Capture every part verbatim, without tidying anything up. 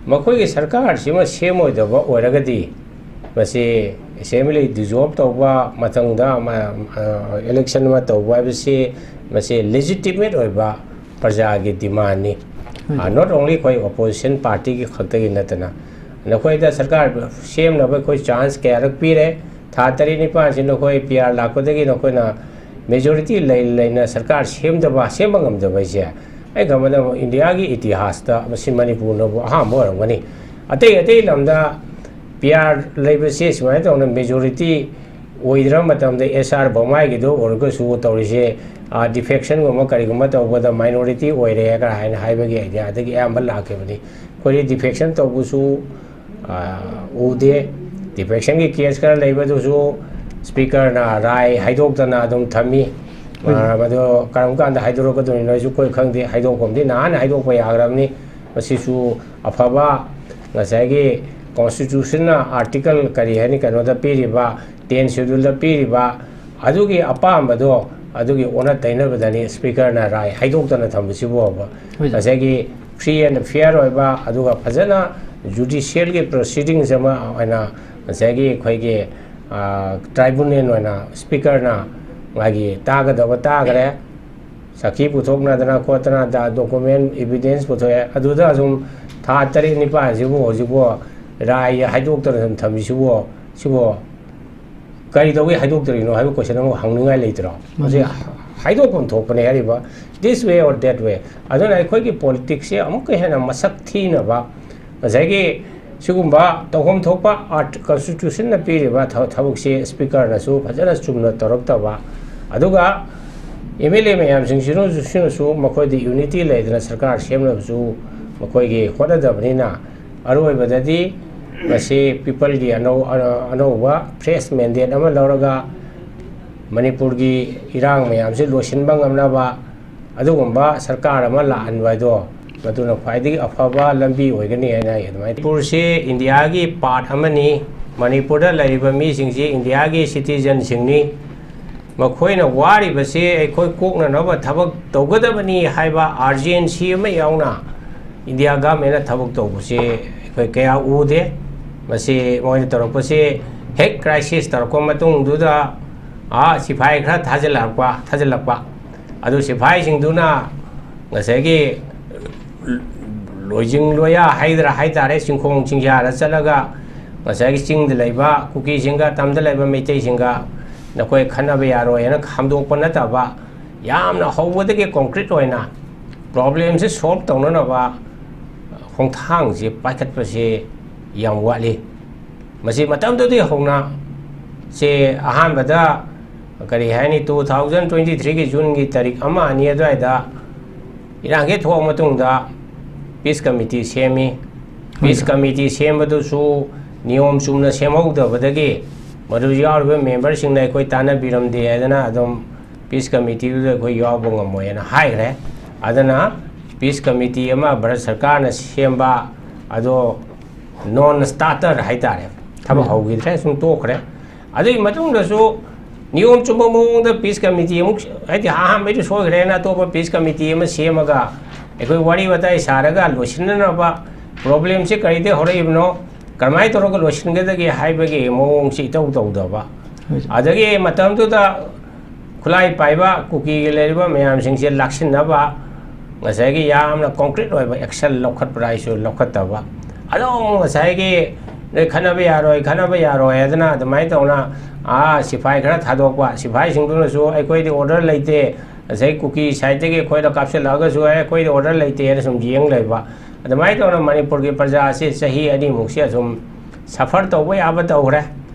ꯃꯈꯣꯏꯒꯤ ꯁꯔꯀꯥꯔꯁꯤꯃ ꯁꯦꯝꯃꯣꯏꯗꯕ ꯑꯣꯏꯔꯒꯗꯤ, ꯃꯁꯤ ꯑꯦꯁꯦꯝꯕ꯭ꯂꯤ ꯗꯤꯖꯣꯜꯕ ꯇꯧꯕ, ꯃꯊꯪꯗ ꯑꯃ, ꯑ, ꯏꯂꯦꯛꯁꯟ ꯑꯃ ꯇꯧꯕ ꯍꯥꯏꯕꯁꯤ, ꯃꯁꯤ ꯂꯦꯖꯤꯇꯤꯃꯦꯠ ꯑꯣꯏꯕ ꯄ꯭ꯔꯖꯥꯒꯤ ꯗꯤꯃꯥꯟꯅꯤ꯫ ꯎꯝ꯫ ꯑ, not only ꯑꯩꯈꯣꯏ ꯑꯣꯄꯣꯖꯤꯁꯟ ꯄꯥꯔꯇꯤꯒꯤ ꯈꯛꯇꯒꯤ ꯅꯠꯇꯅ, ꯅꯈꯣꯏꯗ ꯁꯔꯀꯥꯔ ꯁꯦꯝꯅꯕ ꯑꯩꯈꯣꯏ ꯆꯥꯟꯁ ꯀꯌꯥꯔꯛ ꯄꯤꯔꯦ꯫ ꯊꯥ ꯇꯔꯦꯠ ꯅꯤꯄꯥꯜꯁꯤ ꯅꯈꯣꯏ ꯄꯤ ꯑꯥꯔ ꯂꯥꯛꯄꯗꯒꯤ ꯅꯈꯣꯏꯅ ꯃꯦꯖꯣꯔꯤꯇꯤ ꯂꯩ ꯂꯩꯅ ꯁꯔꯀꯥꯔ ꯁꯦꯝꯗꯕ, ꯁꯦꯝꯕ ꯉꯝꯗꯕ ꯍꯥꯏꯁꯦ, ꯑꯩ ꯈꯟꯕꯗ ꯏꯟꯗꯤꯌꯥꯒꯤ ꯏꯇꯤꯍꯥꯁꯇ ꯃꯁꯤ ꯃꯅꯤꯄꯨꯔꯅꯕꯨ ꯑꯍꯥꯟꯕ ꯑꯣꯏꯔꯝꯒꯅꯤ꯫ ꯑꯇꯩ ꯑꯇꯩ ꯂꯝꯗ ꯄꯤ ꯑꯥꯔ ꯂꯩꯕꯁꯦ ꯁꯨꯃꯥꯏꯅ ꯇꯧꯅ ꯃꯦꯖꯣꯔꯤꯇꯤ ꯑꯣꯏꯗ꯭ꯔ ꯃꯇꯝꯗ, ꯑꯦꯁ ꯑꯥꯔ ꯕꯣꯝꯃꯥꯏꯒꯤꯗꯣ ꯑꯣꯏꯔꯒꯁꯨ ꯇꯧꯔꯤꯁꯦ, ꯑ, ꯗꯤꯐꯦꯛꯁꯟꯒꯨꯝꯕ ꯀꯔꯤꯒꯨꯝꯕ ꯇꯧꯕꯗ ꯃꯥꯏꯅꯣꯔꯤꯇꯤ ꯑꯣꯏꯔꯦ ꯀꯥꯏꯅ ꯍꯥꯏꯕꯒꯤ ꯑꯥꯏꯗꯤꯌꯥꯗꯒꯤ ꯑꯌꯥꯝꯕ ꯂꯥꯛꯈꯤꯕꯅꯤ꯫ ꯑꯩꯈꯣꯏꯗꯤ ꯗꯤꯐꯦꯛꯁꯟ ꯇꯧꯕꯁꯨ, ꯑ, ꯎꯗꯦ꯫ ꯗꯤꯐꯦꯛꯁꯟꯒꯤ ꯀꯦꯁ ꯈꯔ ꯂꯩꯕꯗꯨꯁꯨ ꯁ꯭ꯄꯤꯀꯔꯅ ꯔꯥꯏ ꯍꯥꯏꯗꯣꯛꯇꯅ ꯑꯗꯨꯝ ꯊꯝꯃꯤ꯫ ꯎꯝ꯫ ꯑ, ꯃꯗꯨ ꯀꯔꯝ ꯀꯥꯟꯗ ꯍꯥꯏꯗꯣꯔꯛꯀꯗꯣꯏꯅꯣ ꯑꯩꯁꯨ ꯑꯩꯈꯣꯏ ꯈꯪꯗꯦ꯫ ꯍꯥꯏꯗꯣꯛꯐꯝꯗꯤ ꯅꯍꯥꯟ ꯍꯥꯏꯗꯣꯛꯄ ꯌꯥꯈ꯭ꯔꯕꯅꯤ꯫ ꯃꯁꯤꯁꯨ ꯑꯐꯕ, ꯉꯁꯥꯏꯒꯤ ꯀꯣꯟꯁꯇꯤꯇ꯭ꯌꯨꯁꯟꯅ ꯑꯥꯔꯇꯤꯀꯜ ꯀꯔꯤ ꯍꯥꯏꯅꯤ, ꯀꯩꯅꯣꯗ ꯄꯤꯔꯤꯕ, ꯇꯦꯟ ꯁꯦꯗꯨꯜꯗ ꯄꯤꯔꯤꯕ ꯑꯗꯨꯒꯤ ꯑꯄꯥꯝꯕꯗꯣ, ꯑꯗꯨꯒꯤ ꯑꯣꯟꯅ ꯇꯩꯅꯕꯗꯅꯤ ꯁ꯭ꯄꯤꯀꯔꯅ ꯔꯥꯏ ꯍꯥꯏꯗꯣꯛꯇꯅ ꯊꯝꯕꯁꯤꯕꯨꯕ꯫ ꯍꯣꯏ꯫ ꯉꯁꯥꯏꯒꯤ ꯐ꯭ꯔꯤ ꯑꯦꯟ ꯐꯤꯌꯔ ꯑꯣꯏꯕ, ꯑꯗꯨꯒ ꯐꯖꯅ ꯖꯨꯗꯤꯁꯤꯌꯦꯜꯒꯤ ꯄ꯭ꯔꯣꯁꯤꯗꯤꯡꯁ ꯑꯃ ꯑꯣꯏꯅ ꯉꯁꯥꯏꯒꯤ ꯑꯩꯈꯣꯏꯒꯤ, ꯑ, ꯇ꯭ꯔꯥꯏꯕꯨꯅꯦꯜ ꯑꯣꯏꯅ ꯁ꯭ꯄꯤꯀꯔꯅ ꯃꯥꯒꯤ ꯇꯥꯒꯗꯕ ꯇꯥꯈ꯭ꯔꯦ, ꯁꯥꯈꯤ ꯄꯨꯊꯣꯛꯅꯗꯅ ꯈꯣꯠꯇꯅ ꯗ-, ꯗꯣꯀꯨꯃꯦꯟ, ꯏꯕꯤꯗꯦꯟꯁ ꯄꯨꯊꯣꯛꯑꯦ꯫ ꯑꯗꯨꯗ ꯑꯁꯨꯝ ꯊꯥ ꯇꯔꯦꯠ ꯅꯤꯄꯥꯜꯁꯤꯕꯨ ꯍꯧꯖꯤꯛꯄꯨ ꯔꯥꯏ ꯍꯥꯏꯗꯣꯛꯇꯅ ꯁꯨꯝ ꯊꯝꯃꯤꯁꯤꯕꯨ, ꯁꯤꯕꯨ ꯀꯔꯤ ꯇꯧꯕꯩ ꯍꯥꯏꯗꯣꯛꯇ꯭ꯔꯤꯅꯣ ꯍꯥꯏꯕ ꯀꯣꯏꯁꯟ ꯑꯃ ꯍꯪꯅꯤꯡꯉꯥꯏ ꯂꯩꯇ꯭ꯔꯣ? ꯃꯁꯤ ꯃꯥꯅꯤ꯫ ꯍꯥꯏꯗꯣꯛꯐꯝ ꯊꯣꯛꯄꯅꯦ ꯍꯥꯏꯔꯤꯕ, this way or that way꯫ ꯑꯗꯨꯅ ꯑꯩꯈꯣꯏꯒꯤ ꯄꯣꯂꯤꯇꯤꯛꯁꯁꯦ ꯑꯃꯨꯛꯀ ꯍꯦꯟꯅ ꯃꯁꯛ ꯊꯤꯅꯕ, ꯉꯁꯥꯏꯒꯤ ꯁꯤꯒꯨꯝꯕ ꯇꯧꯐꯝ ꯊꯣꯛꯄ ꯑꯥꯔꯠ-, ꯀꯟꯁꯇꯤꯇ꯭ꯌꯨꯁꯟꯅ ꯄꯤꯔꯤꯕ ꯊ-, ꯊꯕꯛꯁꯤ ꯁ꯭ꯄꯤꯀꯔꯅꯁꯨ ꯐꯖꯅ ꯆꯨꯝꯅ ꯇꯧꯔꯛꯇꯕ, ꯑꯗꯨꯒ ꯑꯦꯝ ꯑꯦꯜ ꯑꯦ ꯃꯌꯥꯝꯁꯤꯡꯁꯤꯅꯁꯨ, ꯁꯤꯅꯁꯨ ꯃꯈꯣꯏꯗ ꯌꯨꯅꯤꯇꯤ ꯂꯩꯗꯅ ꯁꯔꯀꯥꯔ ꯁꯦꯝꯅꯕꯁꯨ ꯃꯈꯣꯏꯒꯤ ꯍꯣꯠꯅꯗꯕꯅꯤꯅ, ꯑꯔꯣꯏꯕꯗꯗꯤ ꯃꯁꯤ ꯄꯤꯄꯜꯒꯤ ꯑꯅꯧ-, ꯑꯅꯧꯕ ꯐ꯭ꯔꯦꯁ ꯃꯦꯟꯗꯦꯠ ꯑꯃ ꯂꯧꯔꯒ ꯃꯅꯤꯄꯨꯔꯒꯤ ꯏꯔꯥꯡ ꯃꯌꯥꯝꯁꯤ ꯂꯣꯏꯁꯤꯟꯕ ꯉꯝꯅꯕ ꯑꯗꯨꯒꯨꯝꯕ ꯁꯔꯀꯥꯔ ꯑꯃ ꯂꯥꯛꯍꯟꯕ ꯍꯥꯏꯗꯣ, ꯃꯗꯨꯅ ꯈ꯭ꯋꯥꯏꯗꯒꯤ ꯑꯐꯕ ꯂꯝꯕꯤ ꯑꯣꯏꯒꯅꯤ ꯍꯥꯏꯅ ꯑꯩ ꯑꯗꯨꯃꯥꯏꯅ꯫ ꯃꯅꯤꯄꯨꯔꯁꯤ ꯏꯟꯗꯤꯌꯥꯒꯤ ꯄꯥꯔꯠ ꯑꯃꯅꯤ꯫ ꯃꯅꯤꯄꯨꯔꯗ ꯂꯩꯔꯤꯕ ꯃꯤꯁꯤꯡꯁꯤ ꯏꯟꯗꯤꯌꯥꯒꯤ ꯁꯤꯇꯤꯖꯟꯁꯤꯡꯅꯤ꯫ ꯃꯈꯣꯏꯅ ꯋꯥꯔꯤꯕꯁꯤ ꯑꯩꯈꯣꯏ ꯀꯣꯛꯅꯅꯕ ꯊꯕꯛ ꯇꯧꯒꯗꯕꯅꯤ ꯍꯥꯏꯕ ꯑꯥꯔꯖꯦꯟꯁꯤ ꯑꯃ ꯌꯥꯎꯅ, ꯏꯟꯗꯤꯌꯥ ꯒꯚꯔꯟꯃꯦꯟꯅ ꯊꯕꯛ ꯇꯧꯕꯁꯤ ꯑꯩꯈꯣꯏ ꯀꯌꯥ ꯎꯗꯦ꯫ ꯃꯁꯤ ꯃꯣꯏꯅ ꯇꯧꯔꯛꯄꯁꯤ ꯍꯦꯛ ꯀ꯭ꯔꯥꯏꯁꯤꯁ ꯇꯧꯔꯛꯄ ꯃꯇꯨꯡꯗꯨꯗ, ꯑꯥ, ꯁꯤꯐꯥꯏ ꯈꯔ ꯊꯥꯖꯤꯜꯂꯛꯄ, ꯊꯥꯖꯤꯜꯂꯛꯄ꯫ ꯑꯗꯨ ꯁꯤꯐꯥꯏꯁꯤꯡꯗꯨꯅ ꯉꯁꯥꯏꯒꯤ ꯂꯣꯏꯖꯤꯡ ꯂꯣꯌꯥ ꯍꯥꯏꯗ꯭ꯔꯥ ꯍꯥꯏꯇꯥꯔꯦ, ꯆꯤꯡꯈꯣꯡ ꯆꯤꯡꯌꯥꯗ ꯆꯠꯂꯒ ꯉꯁꯥꯏꯒꯤ ꯆꯤꯡꯗ ꯂꯩꯕ ꯀꯨꯀꯤꯁꯤꯡꯒ ꯇꯝꯗ ꯂꯩꯕ ꯃꯩꯇꯩꯁꯤꯡꯒ ꯅꯈꯣꯏ ꯈꯠꯅꯕ ꯌꯥꯔꯣꯏ ꯍꯥꯏꯅ ꯈꯥꯝꯗꯣꯛꯄ ꯅꯠꯇꯕ, ꯌꯥꯝꯅ ꯍꯧꯕꯗꯒꯤ ꯀꯣꯟꯀ꯭ꯔꯤꯠ ꯑꯣꯏꯅ ꯄ꯭ꯔꯣꯕ꯭ꯂꯦꯝꯁꯦ ꯁꯣꯜꯕ ꯇꯧꯅꯅꯕ ꯈꯣꯡꯊꯥꯡꯁꯦ ꯄꯥꯏꯈꯠꯄꯁꯦ ꯌꯥꯝ ꯋꯥꯠꯂꯤ꯫ ꯃꯁꯤ ꯃꯇꯝꯗꯨꯗꯒꯤ ꯍꯧꯅ ꯁꯦ ꯑꯍꯥꯟꯕꯗ ꯀꯔꯤ ꯍꯥꯏꯅꯤ, two thousand twenty threeꯒꯤ Juneꯒꯤ ꯇꯥꯔꯤꯛ ꯑꯃ ꯑꯅꯤ ꯑꯗꯨꯋꯥꯏꯗ ꯏꯔꯥꯡ ꯍꯦꯛ ꯊꯣꯛꯑ ꯃꯇꯨꯡꯗ peace committee ꯁꯦꯝꯃꯤ꯫ Peace committee ꯁꯦꯝꯕꯗꯨꯁꯨ ꯅꯤꯌꯣꯝ ꯆꯨꯝꯅ ꯁꯦꯝꯍꯧꯗꯕꯗꯒꯤ ꯃꯗꯨ ꯌꯥꯎꯔꯤꯕ memberꯁꯤꯡꯅ ꯑꯩꯈꯣꯏ ꯇꯥꯟꯅꯕꯤꯔꯝꯗꯦ ꯍꯥꯏꯗꯅ ꯑꯗꯨꯝ peace committeeꯗꯨꯗ ꯑꯩꯈꯣꯏ ꯌꯥꯎꯕ ꯉꯝꯃꯣꯏ ꯍꯥꯏꯅ ꯍꯥꯏꯈ꯭ꯔꯦ꯫ ꯑꯗꯨꯅ peace committee ꯑꯃ ꯚꯥꯔꯠ ꯁꯔꯀꯥꯔꯅ ꯁꯦꯝꯕ, ꯑꯗꯣ non starter ꯍꯥꯏꯇꯥꯔꯦ, ꯊꯕꯛ ꯎꯝ꯫ ꯍꯧꯈꯤꯗ꯭ꯔꯦ, ꯁꯨꯝ ꯇꯣꯛꯈ꯭ꯔꯦ꯫ ꯑꯗꯨꯒꯤ ꯃꯇꯨꯡꯗꯁꯨ ꯅꯤꯌꯣꯝ ꯆꯨꯝꯕ ꯃꯑꯣꯡꯗ peace committee ꯑꯃꯨꯛ, ꯍꯥꯏꯗꯤ ꯑꯍꯥꯟꯕꯩꯗꯨ ꯁꯣꯏꯈ꯭ꯔꯦꯅ ꯑꯇꯣꯞꯄ peace committee ꯑꯃ ꯁꯦꯝꯃꯒ ꯑꯩꯈꯣꯏ ꯋꯥꯔꯤ ꯋꯥꯇꯥꯏ ꯁꯥꯔꯒ ꯂꯣꯏꯁꯤꯟꯅꯅꯕ, problemꯁꯦ ꯀꯔꯤꯗꯒꯤ ꯍꯧꯔꯛꯏꯕꯅꯣ, ꯀꯔꯝꯍꯥꯏꯅ ꯇꯧꯔꯒ ꯂꯣꯏꯁꯤꯟꯒꯗꯒꯦ ꯍꯥꯏꯕꯒꯤ ꯃꯑꯣꯡꯁꯤ ꯏꯇꯧ ꯇꯧꯗꯕ꯫ ꯍꯣꯏ꯫ ꯑꯗꯒꯤ ꯃꯇꯝꯗꯨꯗ ꯈꯨꯠꯂꯥꯏ ꯄꯥꯏꯕ ꯀꯨꯀꯤꯒꯤ ꯂꯩꯔꯤꯕ ꯃꯌꯥꯝꯁꯤꯡꯁꯦ ꯂꯥꯛꯁꯤꯟꯅꯕ ꯉꯁꯥꯏꯒꯤ ꯌꯥꯝꯅ ꯀꯣꯟꯀ꯭ꯔꯤꯠ ꯑꯣꯏꯕ ꯑꯦꯛꯁꯟ ꯂꯧꯈꯠꯄ꯭ꯔꯥ ꯍꯥꯏꯁꯨ ꯂꯧꯈꯠꯇꯕ꯫ ꯑꯗꯨꯝ ꯉꯁꯥꯏꯒꯤ ꯅꯣꯏ ꯈꯠꯅꯕ ꯌꯥꯔꯣꯏ, ꯈꯠꯅꯕ ꯌꯥꯔꯣꯏ ꯍꯥꯏꯗꯅ ꯑꯗꯨꯃꯥꯏꯅ ꯇꯧꯅ, ꯑꯥ, ꯁꯤꯐꯥꯏ ꯈꯔ ꯊꯥꯗꯣꯛꯄ, ꯁꯤꯐꯥꯏꯁꯤꯡꯗꯨꯅꯁꯨ ꯑꯩꯈꯣꯏꯗꯤ order ꯂꯩꯇꯦ, ꯉꯁꯥꯏ ꯀꯨꯀꯤ ꯁꯥꯏꯠꯇꯒꯤ ꯑꯩꯈꯣꯏꯗ ꯀꯥꯞꯁꯤꯜꯂꯛꯑꯒꯁꯨ, "ꯑꯦ, ꯑꯩꯈꯣꯏꯗꯤ order ꯂꯩꯇꯦ" ꯍꯥꯏꯅ ꯁꯨꯝ ꯌꯦꯡ ꯂꯩꯕ꯫ ꯑꯗꯨꯃꯥꯏꯅ ꯇꯧꯅ ꯃꯅꯤꯄꯨꯔꯒꯤ ꯄ꯭ꯔꯖꯥ ꯑꯁꯤ ꯆꯍꯤ ꯑꯅꯤꯃꯨꯛꯁꯤ ꯑꯁꯨꯝ suffer ꯇꯧꯕ ꯌꯥꯕ ꯇꯧꯈ꯭ꯔꯦ꯫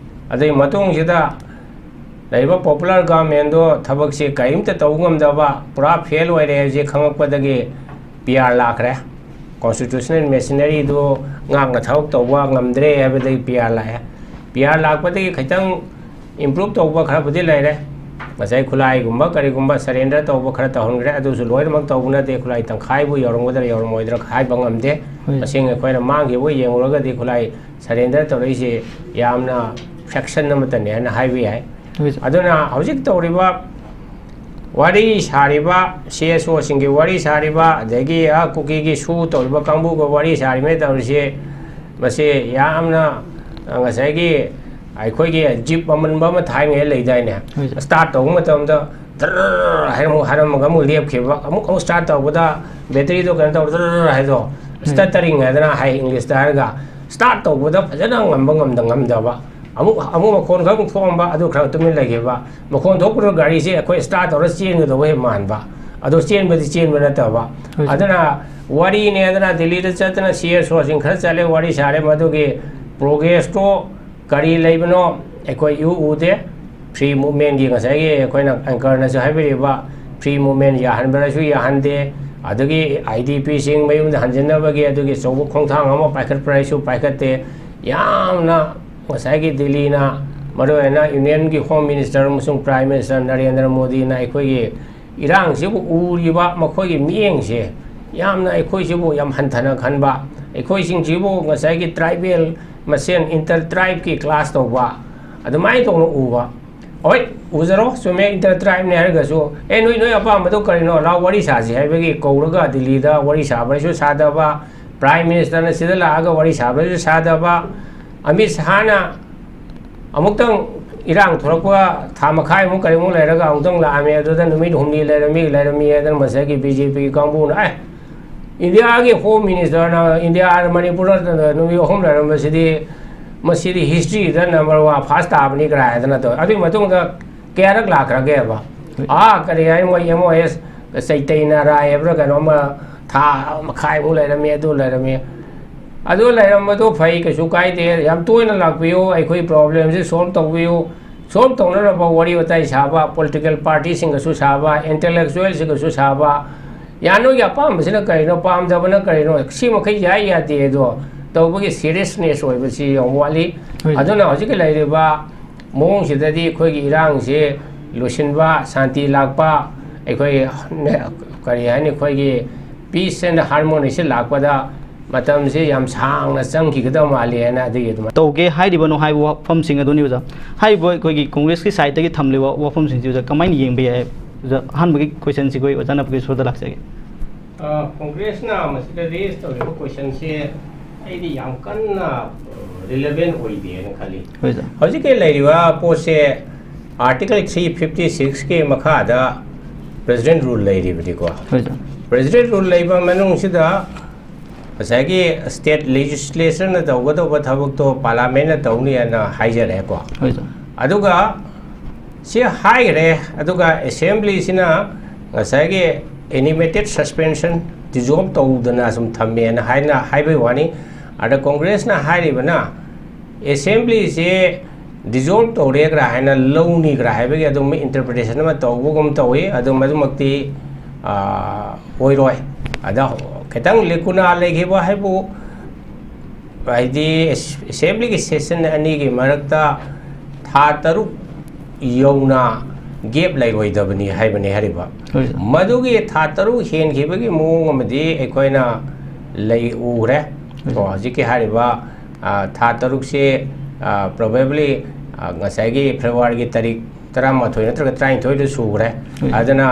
ꯑꯗꯨꯒꯤ ꯃꯇꯨꯡꯁꯤꯗ ꯂꯩꯔꯤꯕ popular governmentꯗꯣ ꯊꯕꯛꯁꯤ ꯀꯔꯤꯝꯇ ꯇꯧꯕ ꯉꯝꯗꯕ, ꯄꯨꯔꯥ fail ꯑꯣꯏꯔꯦ ꯍꯥꯏꯕꯁꯤ ꯈꯪꯉꯛꯄꯗꯒꯤ P R ꯂꯥꯛꯈ꯭ꯔꯦ꯫ Constitutional machineryꯗꯨ ꯉꯥꯛꯅ ꯊꯕꯛ ꯇꯧꯕ ꯉꯝꯗ꯭ꯔꯦ ꯍꯥꯏꯕꯗꯒꯤ P R ꯂꯥꯛꯑꯦ꯫ P R ꯂꯥꯛꯄꯗꯒꯤ ꯈꯤꯇꯪ improve ꯇꯧꯕ ꯈꯔꯕꯨꯗꯤ ꯂꯩꯔꯦ꯫ ꯉꯁꯥꯏ ꯈꯨꯠꯂꯥꯏꯒꯨꯝꯕ ꯀꯔꯤꯒꯨꯝꯕ surrender ꯇꯧꯕ ꯈꯔ ꯇꯧꯍꯟꯈ꯭ꯔꯦ꯫ ꯑꯗꯨꯁꯨ ꯂꯣꯏꯅꯃꯛ ꯇꯧꯕ ꯅꯠꯇꯦ, ꯈꯨꯠꯂꯥꯏ ꯇꯪꯈꯥꯏꯕꯨ ꯌꯧꯔꯝꯒꯗ꯭ꯔꯥ ꯌꯧꯔꯝꯃꯣꯏꯗ꯭ꯔꯥ ꯍꯥꯏꯕ ꯉꯝꯗꯦ꯫ ꯍꯣꯏ꯫ ꯃꯁꯤꯡ ꯑꯩꯈꯣꯏꯅ ꯃꯥꯡꯈꯤꯕ ꯌꯦꯡꯂꯨꯔꯒꯗꯤ ꯈꯨꯠꯂꯥꯏ surrender ꯇꯧꯔꯛꯏꯁꯦ ꯌꯥꯝꯅ fraction ꯑꯃꯠꯇꯅꯦ ꯍꯥꯏꯅ ꯍꯥꯏꯕ ꯌꯥꯏ꯫ ꯍꯣꯏ, ꯁꯥꯔ꯫ ꯑꯗꯨꯅ ꯍꯧꯖꯤꯛ ꯇꯧꯔꯤꯕ ꯋꯥꯔꯤ ꯁꯥꯔꯤꯕ ꯁꯤ ꯑꯦꯁ ꯑꯣꯁꯤꯡꯒꯤ ꯋꯥꯔꯤ ꯁꯥꯔꯤꯕ, ꯑꯗꯒꯤ ꯑ ꯀꯨꯀꯤꯒꯤ ꯁꯨ ꯇꯧꯔꯤꯕ ꯀꯥꯡꯕꯨꯒ ꯋꯥꯔꯤ ꯁꯥꯔꯤꯕꯅꯤ ꯇꯧꯔꯤꯁꯦ꯫ ꯃꯁꯤ ꯌꯥꯝꯅ, ꯑ, ꯉꯁꯥꯏꯒꯤ ꯑꯩꯈꯣꯏꯒꯤ ꯖꯤꯞ ꯑꯃꯟꯕ ꯑꯃ ꯊꯥꯏꯅꯉꯩ ꯂꯩꯗꯥꯏꯅꯦ? ꯍꯣꯏ, ꯁꯥꯔ꯫ ꯁ꯭ꯇꯥꯔꯠ ꯇꯧꯕ ꯃꯇꯝꯗ ꯗꯔꯔ ꯍꯥꯏꯅ ꯑꯃꯨꯛ ꯍꯥꯏꯔꯝꯃꯒ ꯑꯃꯨꯛ ꯂꯦꯞꯈꯤꯕ, ꯑꯃꯨꯛ ꯑꯃꯨꯛ ꯁ꯭ꯇꯥꯔꯠ ꯇꯧꯕꯗ ꯕꯦꯇꯔꯤꯗꯣ ꯀꯩꯅꯣ ꯇꯧꯔ ꯗꯔꯔ ꯍꯥꯏꯗꯣ, ꯁ꯭ꯇꯠꯇꯔꯤꯡ ꯍꯥꯏꯗꯅ ꯍꯥꯏ ꯏꯪꯂꯤꯁꯇ ꯍꯥꯏꯔꯒ, ꯁ꯭ꯇꯥꯔꯠ ꯇꯧꯕꯗ ꯐꯖꯅ ꯉꯝꯕ ꯉꯝꯗ ꯉꯝꯗꯕ, ꯑꯃꯨꯛ ꯑꯃꯨꯛ ꯃꯈꯣꯟ ꯈꯔ ꯑꯃꯨꯛ ꯊꯣꯛꯑꯝꯕ, ꯑꯗꯨ ꯈꯔ ꯇꯨꯃꯤꯟ ꯂꯩꯈꯤꯕ꯫ ꯃꯈꯣꯟ ꯊꯣꯛꯄꯗ ꯒꯥꯔꯤꯁꯦ ꯑꯩꯈꯣꯏ ꯁ꯭ꯇꯥꯔꯠ ꯇꯧꯔ ꯆꯦꯟꯒꯗꯧꯕ ꯍꯦꯛ ꯃꯥꯟꯕ, ꯑꯗꯣ ꯆꯦꯟꯕꯗꯤ ꯆꯦꯟꯕ ꯅꯠꯇꯕ꯫ ꯍꯣꯏ, ꯁꯥꯔ꯫ ꯑꯗꯨꯅ ꯋꯥꯔꯤꯅꯦ ꯑꯗꯨꯅ ꯗꯤꯜꯂꯤꯗ ꯆꯠꯇꯅ ꯁꯤ ꯑꯦꯁ ꯑꯣꯁꯤꯡ ꯈꯔ ꯆꯠꯂꯦ, ꯋꯥꯔꯤ ꯁꯥꯔꯦ, ꯃꯗꯨꯒꯤ ꯄ꯭ꯔꯣꯒ꯭ꯔꯦꯁꯇꯣ ꯀꯔꯤ ꯂꯩꯕꯅꯣ ꯑꯩꯈꯣꯏ ꯏꯎ ꯎꯗꯦ꯫ ꯐ꯭ꯔꯤ ꯃꯨꯞꯃꯦꯟꯒꯤ ꯉꯁꯥꯏꯒꯤ ꯑꯩꯈꯣꯏꯅ ꯑꯦꯡꯀꯔꯅꯁꯨ ꯍꯥꯏꯕꯤꯔꯤꯕ ꯐ꯭ꯔꯤ ꯃꯨꯞꯃꯦꯟ ꯌꯥꯍꯟꯕꯗꯁꯨ ꯌꯥꯍꯟꯗꯦ, ꯑꯗꯒꯤ ꯑꯥꯏ ꯗꯤ ꯄꯤꯁꯤꯡ ꯃꯌꯨꯝꯗ ꯍꯟꯖꯤꯟꯅꯕꯒꯤ ꯑꯗꯨꯒꯤ ꯑꯆꯧꯕ ꯈꯣꯡꯊꯥꯡ ꯑꯃ ꯄꯥꯏꯈꯠꯄ꯭ꯔꯥ ꯍꯥꯏꯁꯨ ꯄꯥꯏꯈꯠꯇꯦ꯫ ꯌꯥꯝꯅ ꯉꯁꯥꯏꯒꯤ ꯗꯤꯜꯂꯤꯅ, ꯃꯔꯨꯑꯣꯏꯅ ꯌꯨꯅꯤꯌꯟꯒꯤ ꯍꯣꯝ ꯃꯤꯅꯤꯁꯇꯔ ꯑꯃꯁꯨꯡ ꯄ꯭ꯔꯥꯏꯝ ꯃꯤꯅꯤꯁꯇꯔ ꯅꯔꯦꯟꯗ꯭ꯔ ꯃꯣꯗꯤꯅ ꯑꯩꯈꯣꯏꯒꯤ ꯏꯔꯥꯡꯁꯤꯕꯨ ꯎꯔꯤꯕ ꯃꯈꯣꯏꯒꯤ ꯃꯤꯠꯌꯦꯡꯁꯦ ꯌꯥꯝꯅ ꯑꯩꯈꯣꯏꯁꯤꯕꯨ ꯌꯥꯝ ꯍꯟꯊꯅ ꯈꯟꯕ, ꯑꯩꯈꯣꯏꯁꯤꯡꯁꯤꯕꯨ ꯉꯁꯥꯏꯒꯤ ꯇ꯭ꯔꯥꯏꯕꯦꯜ ꯃꯁꯦꯟ ꯏꯟꯇꯔ ꯇ꯭ꯔꯥꯏꯕꯀꯤ ꯀ꯭ꯂꯥꯁ ꯇꯧꯕ, ꯑꯗꯨꯃꯥꯏꯅ ꯇꯧꯅ ꯎꯕ꯫ ꯍꯣꯏ, ꯎꯖꯔꯣ, ꯆꯨꯝꯃꯦ, ꯏꯟꯇꯔ ꯇ꯭ꯔꯥꯏꯕꯅꯦ ꯍꯥꯏꯔꯒꯁꯨ, "ꯑꯦ, ꯅꯣꯏ, ꯅꯣꯏ ꯑꯄꯥꯝꯕꯗꯣ ꯀꯔꯤꯅꯣ? ꯂꯥꯎ, ꯋꯥꯔꯤ ꯁꯥꯁꯤ" ꯍꯥꯏꯕꯒꯤ ꯀꯧꯔꯒ ꯗꯤꯜꯂꯤꯗ ꯋꯥꯔꯤ ꯁꯥꯕꯁꯨ ꯁꯥꯗꯕ, ꯄ꯭ꯔꯥꯏꯝ ꯃꯤꯅꯤꯁꯇꯔꯅ ꯁꯤꯗ ꯂꯥꯛꯑꯒ ꯋꯥꯔꯤ ꯁꯥꯕꯁꯨ ꯁꯥꯗꯕ, ꯑꯃꯤꯠ ꯁꯍꯥꯅ ꯑꯃꯨꯛꯇꯪ ꯏꯔꯥꯡ ꯊꯣꯛꯂꯛꯄ ꯊꯥ ꯃꯈꯥꯏꯃꯨꯛ ꯀꯔꯤꯃꯨꯛ ꯂꯩꯔꯒ ꯑꯃꯨꯛꯇꯪ ꯂꯥꯛꯑꯝꯃꯦ꯫ ꯑꯗꯨꯗ ꯅꯨꯃꯤꯠ ꯍꯨꯝꯅꯤ ꯂꯩꯔꯝꯃꯤ, ꯂꯩꯔꯝꯃꯤ ꯍꯥꯏꯗꯅ ꯃꯁꯤꯒꯤ ꯕꯤ ꯖꯦ ꯄꯤꯒꯤ ꯀꯥꯡꯕꯨꯅ, "ꯑꯦ, ꯏꯟꯗꯤꯌꯥꯒꯤ ꯍꯣꯝ ꯃꯤꯅꯤꯁꯇꯔꯅ ꯏꯟꯗꯤꯌꯥ, ꯃꯅꯤꯄꯨꯔꯗ ꯅꯨꯃꯤꯠ ꯑꯍꯨꯝ ꯂꯩꯔꯝꯕꯁꯤꯗꯤ, ꯃꯁꯤꯗꯤ ꯍꯤꯁꯇ꯭ꯔꯤꯗ ꯅꯝꯕꯔ ꯋꯥꯟ ꯐꯥꯔꯁ ꯇꯥꯕꯅꯤ" ꯀꯥꯏ ꯍꯥꯏꯗꯅ ꯇꯧꯋꯦ꯫ ꯑꯗꯨꯒꯤ ꯃꯇꯨꯡꯗ ꯀꯌꯥꯔꯛ ꯂꯥꯛꯈ꯭ꯔꯒꯦꯕ? ꯑꯥ, ꯀꯔꯤ ꯍꯥꯏ, ꯃꯣꯏ ꯑꯦꯝ ꯑꯣ ꯑꯦꯁ ꯆꯩꯇꯩꯅ ꯔꯥꯏ ꯍꯥꯏꯕ꯭ꯔꯥ ꯀꯩꯅꯣꯝꯃ ꯊꯥ ꯃꯈꯥꯏꯃꯨꯛ ꯂꯩꯔꯝꯃꯤ, ꯑꯗꯨ ꯂꯩꯔꯝꯃꯤ꯫ ꯑꯗꯨ ꯂꯩꯔꯝꯕꯗꯣ ꯐꯩ, ꯀꯩꯁꯨ ꯀꯥꯏꯗꯦ꯫ ꯌꯥꯝ ꯇꯣꯏꯅ ꯂꯥꯛꯄꯤꯌꯨ, ꯑꯩꯈꯣꯏ ꯄ꯭ꯔꯣꯕ꯭ꯂꯦꯝꯁꯤ ꯁꯣꯜꯕ ꯇꯧꯕꯤꯌꯨ꯫ ꯁꯣꯜꯕ ꯇꯧꯅꯅꯕ ꯋꯥꯔꯤ ꯋꯥꯇꯥꯏ ꯁꯥꯕ, ꯄꯣꯂꯤꯇꯤꯀꯦꯜ ꯄꯥꯔꯇꯤꯁꯤꯡꯒꯁꯨ ꯁꯥꯕ, ꯏꯟꯇꯦꯂꯦꯛꯆꯨꯋꯦꯜꯁꯤꯡꯒꯁꯨ ꯁꯥꯕ, ꯌꯥ, ꯅꯣꯏꯒꯤ ꯑꯄꯥꯝꯕꯁꯤꯅ ꯀꯔꯤꯅꯣ, ꯄꯥꯝꯗꯕꯅ ꯀꯔꯤꯅꯣ, ꯁꯤ ꯃꯈꯩ ꯌꯥꯏ ꯌꯥꯗꯦ ꯑꯗꯣ ꯇꯧꯕꯒꯤ ꯁꯤꯔꯤꯌꯁꯅꯦꯁ ꯑꯣꯏꯕꯁꯤ ꯌꯥꯝ ꯋꯥꯠꯂꯤ꯫ ꯍꯣꯏ꯫ ꯑꯗꯨꯅ ꯍꯧꯖꯤꯛꯀꯤ ꯂꯩꯔꯤꯕ ꯃꯑꯣꯡꯁꯤꯗꯗꯤ ꯑꯩꯈꯣꯏꯒꯤ ꯏꯔꯥꯡꯁꯤ ꯂꯣꯏꯁꯤꯟꯕ, ꯁꯥꯟꯇꯤ ꯂꯥꯛꯄ, ꯑꯩꯈꯣꯏ ꯅꯦ-, ꯀꯔꯤ ꯍꯥꯏꯅꯤ, ꯑꯩꯈꯣꯏꯒꯤ peace and harmony ꯁꯤ ꯂꯥꯛꯄꯗ ꯃꯇꯝꯁꯤ ꯌꯥꯝ ꯁꯥꯡꯅ ꯆꯪꯈꯤꯒꯗꯕ ꯃꯥꯜꯂꯤ ꯍꯥꯏꯅ ꯑꯗꯨꯒꯤ ꯑꯗꯨꯃꯥꯏꯅ ꯇꯧꯒꯦ ꯍꯥꯏꯔꯤꯕꯅꯣ ꯍꯥꯏꯕ ꯋꯥꯐꯝꯁꯤꯡ ꯑꯗꯨꯅꯤ, ꯑꯣꯖꯥ꯫ ꯍꯥꯏꯔꯤꯕ ꯑꯩꯈꯣꯏꯒꯤ ꯀꯣꯡꯒ꯭ꯔꯦꯁꯀꯤ ꯁꯥꯏꯠꯇꯒꯤ ꯊꯝꯂꯤꯕ ꯋꯥꯐꯝꯁꯤꯡꯁꯤ, ꯑꯣꯖꯥ, ꯀꯃꯥꯏꯅ ꯌꯦꯡꯕ ꯌꯥꯏ? ꯑꯣꯖꯥ, ꯑꯍꯥꯟꯕꯒꯤ ꯀꯣꯏꯁꯟꯁꯤ ꯑꯩꯈꯣꯏ ꯑꯣꯖꯥ ꯅꯄꯨꯒꯤ ꯁꯣꯗ ꯂꯥꯛꯆꯒꯦ꯫ ꯑ, ꯀꯣꯡꯒ꯭ꯔꯦꯁꯅ ꯃꯁꯤꯗ ꯔꯦꯖ ꯇꯧꯔꯤꯕ ꯀꯣꯏꯁꯟꯁꯦ ꯑꯩꯗꯤ ꯌꯥꯝ ꯀꯟꯅ ꯔꯤꯂꯦꯚꯦꯟ ꯑꯣꯏꯗꯦꯅ ꯈꯜꯂꯤ꯫ ꯍꯣꯏ ꯁꯥꯔ꯫ ꯍꯧꯖꯤꯛꯀꯤ ꯂꯩꯔꯤꯕ ꯄꯣꯠꯁꯦ ꯑꯥꯔꯇꯤꯀꯜ ꯊ꯭ꯔꯤ ꯐꯤꯐꯇꯤ ꯁꯤꯛꯁꯀꯤ ꯃꯈꯥꯗ ꯄ꯭ꯔꯦꯁꯤꯗꯦꯟ ꯔꯨꯜ ꯂꯩꯔꯤꯕꯅꯤꯀꯣ꯫ ꯍꯣꯏ ꯁꯥꯔ꯫ ꯄ꯭ꯔꯦꯁꯤꯗꯦꯟ ꯔꯨꯜ ꯂꯩꯕ ꯃꯅꯨꯡꯁꯤꯗ ꯉꯁꯥꯏꯒꯤ ꯁ꯭ꯇꯦꯠ ꯂꯦꯖꯤꯁꯂꯦꯆꯔꯅ ꯇꯧꯒꯗꯧꯕ ꯊꯕꯛꯇꯣ ꯄꯥꯔꯂꯥꯃꯦꯟꯅ ꯇꯧꯅꯤ ꯍꯥꯏꯅ ꯍꯥꯏꯖꯔꯦꯀꯣ꯫ ꯍꯣꯏ ꯁꯥꯔ꯫ ꯑꯗꯨꯒ ꯁꯤ ꯍꯥꯏꯈ꯭ꯔꯦ, ꯑꯗꯨꯒ ꯑꯦꯁꯦꯝꯕ꯭ꯂꯤꯁꯤꯅ ꯉꯁꯥꯏꯒꯤ ꯑꯦꯅꯤꯃꯦꯇꯦꯠ ꯁꯁꯄꯦꯟꯁꯟ, ꯗꯤꯖꯣꯜꯕ ꯇꯧꯗꯅ ꯁꯨꯝ ꯊꯝꯃꯦꯅ ꯍꯥꯏꯅ ꯍꯥꯏꯕꯒꯤ ꯋꯥꯅꯤ꯫ ꯑꯗ ꯀꯣꯡꯒ꯭ꯔꯦꯁꯅ ꯍꯥꯏꯔꯤꯕꯅ ꯑꯦꯁꯦꯝꯕ꯭ꯂꯤꯁꯦ ꯗꯤꯖꯣꯜꯕ ꯇꯧꯔꯦꯒ꯭ꯔꯥ ꯍꯥꯏꯅ ꯂꯧꯅꯤꯒ꯭ꯔꯥ ꯍꯥꯏꯕꯒꯤ ꯑꯗꯨꯝ ꯏꯟꯇꯔꯄ꯭ꯔꯤꯇꯦꯁꯟ ꯑꯃ ꯇꯧꯕꯒꯨꯝ ꯇꯧꯏ꯫ ꯑꯗꯨ ꯃꯗꯨꯃꯛꯇꯤ, ꯑ, ꯑꯣꯏꯔꯣꯏ꯫ ꯑꯗ ꯈꯤꯇꯪ ꯂꯦꯀꯨꯅꯥ ꯂꯩꯈꯤꯕ ꯍꯥꯏꯕꯨ, ꯍꯥꯏꯗꯤ ꯑꯦꯁꯦꯝꯕ꯭ꯂꯤꯒꯤ ꯁꯦꯁꯟ ꯑꯅꯤꯒꯤ ꯃꯔꯛꯇ ꯊꯥ ꯇꯔꯨꯛ ꯌꯧꯅ ꯒꯦꯞ ꯂꯩꯔꯣꯏꯗꯕꯅꯤ ꯍꯥꯏꯕꯅꯤ ꯍꯥꯏꯔꯤꯕ꯫ ꯍꯣꯏ ꯁꯥꯔ꯫ ꯃꯗꯨꯒꯤ ꯊꯥ ꯇꯔꯨꯛ ꯍꯦꯟꯈꯤꯕꯒꯤ ꯃꯑꯣꯡ ꯑꯃꯗꯤ ꯑꯩꯈꯣꯏꯅ ꯂꯩ ꯎꯈ꯭ꯔꯦ꯫ ꯍꯣꯏ ꯀꯣ, ꯁꯥꯔ꯫ ꯍꯧꯖꯤꯛꯀꯤ ꯍꯥꯏꯔꯤꯕ, ꯑ, ꯊꯥ ꯇꯔꯨꯛꯁꯦ, ꯑ, ꯄ꯭ꯔꯣꯕꯦꯕ꯭ꯂꯤ, ꯑ, ꯉꯁꯥꯏꯒꯤ ꯐꯦꯕ꯭ꯔꯨꯋꯥꯔꯤꯒꯤ ꯇꯥꯔꯤꯛ ꯇꯔꯥꯃꯥꯊꯣꯏ ꯅꯠꯇ꯭ꯔꯒ ꯇꯔꯥꯅꯤꯊꯣꯏꯗ ꯁꯨꯈ꯭ꯔꯦ꯫ ꯍꯣꯏ꯫ ꯑꯗꯨꯅ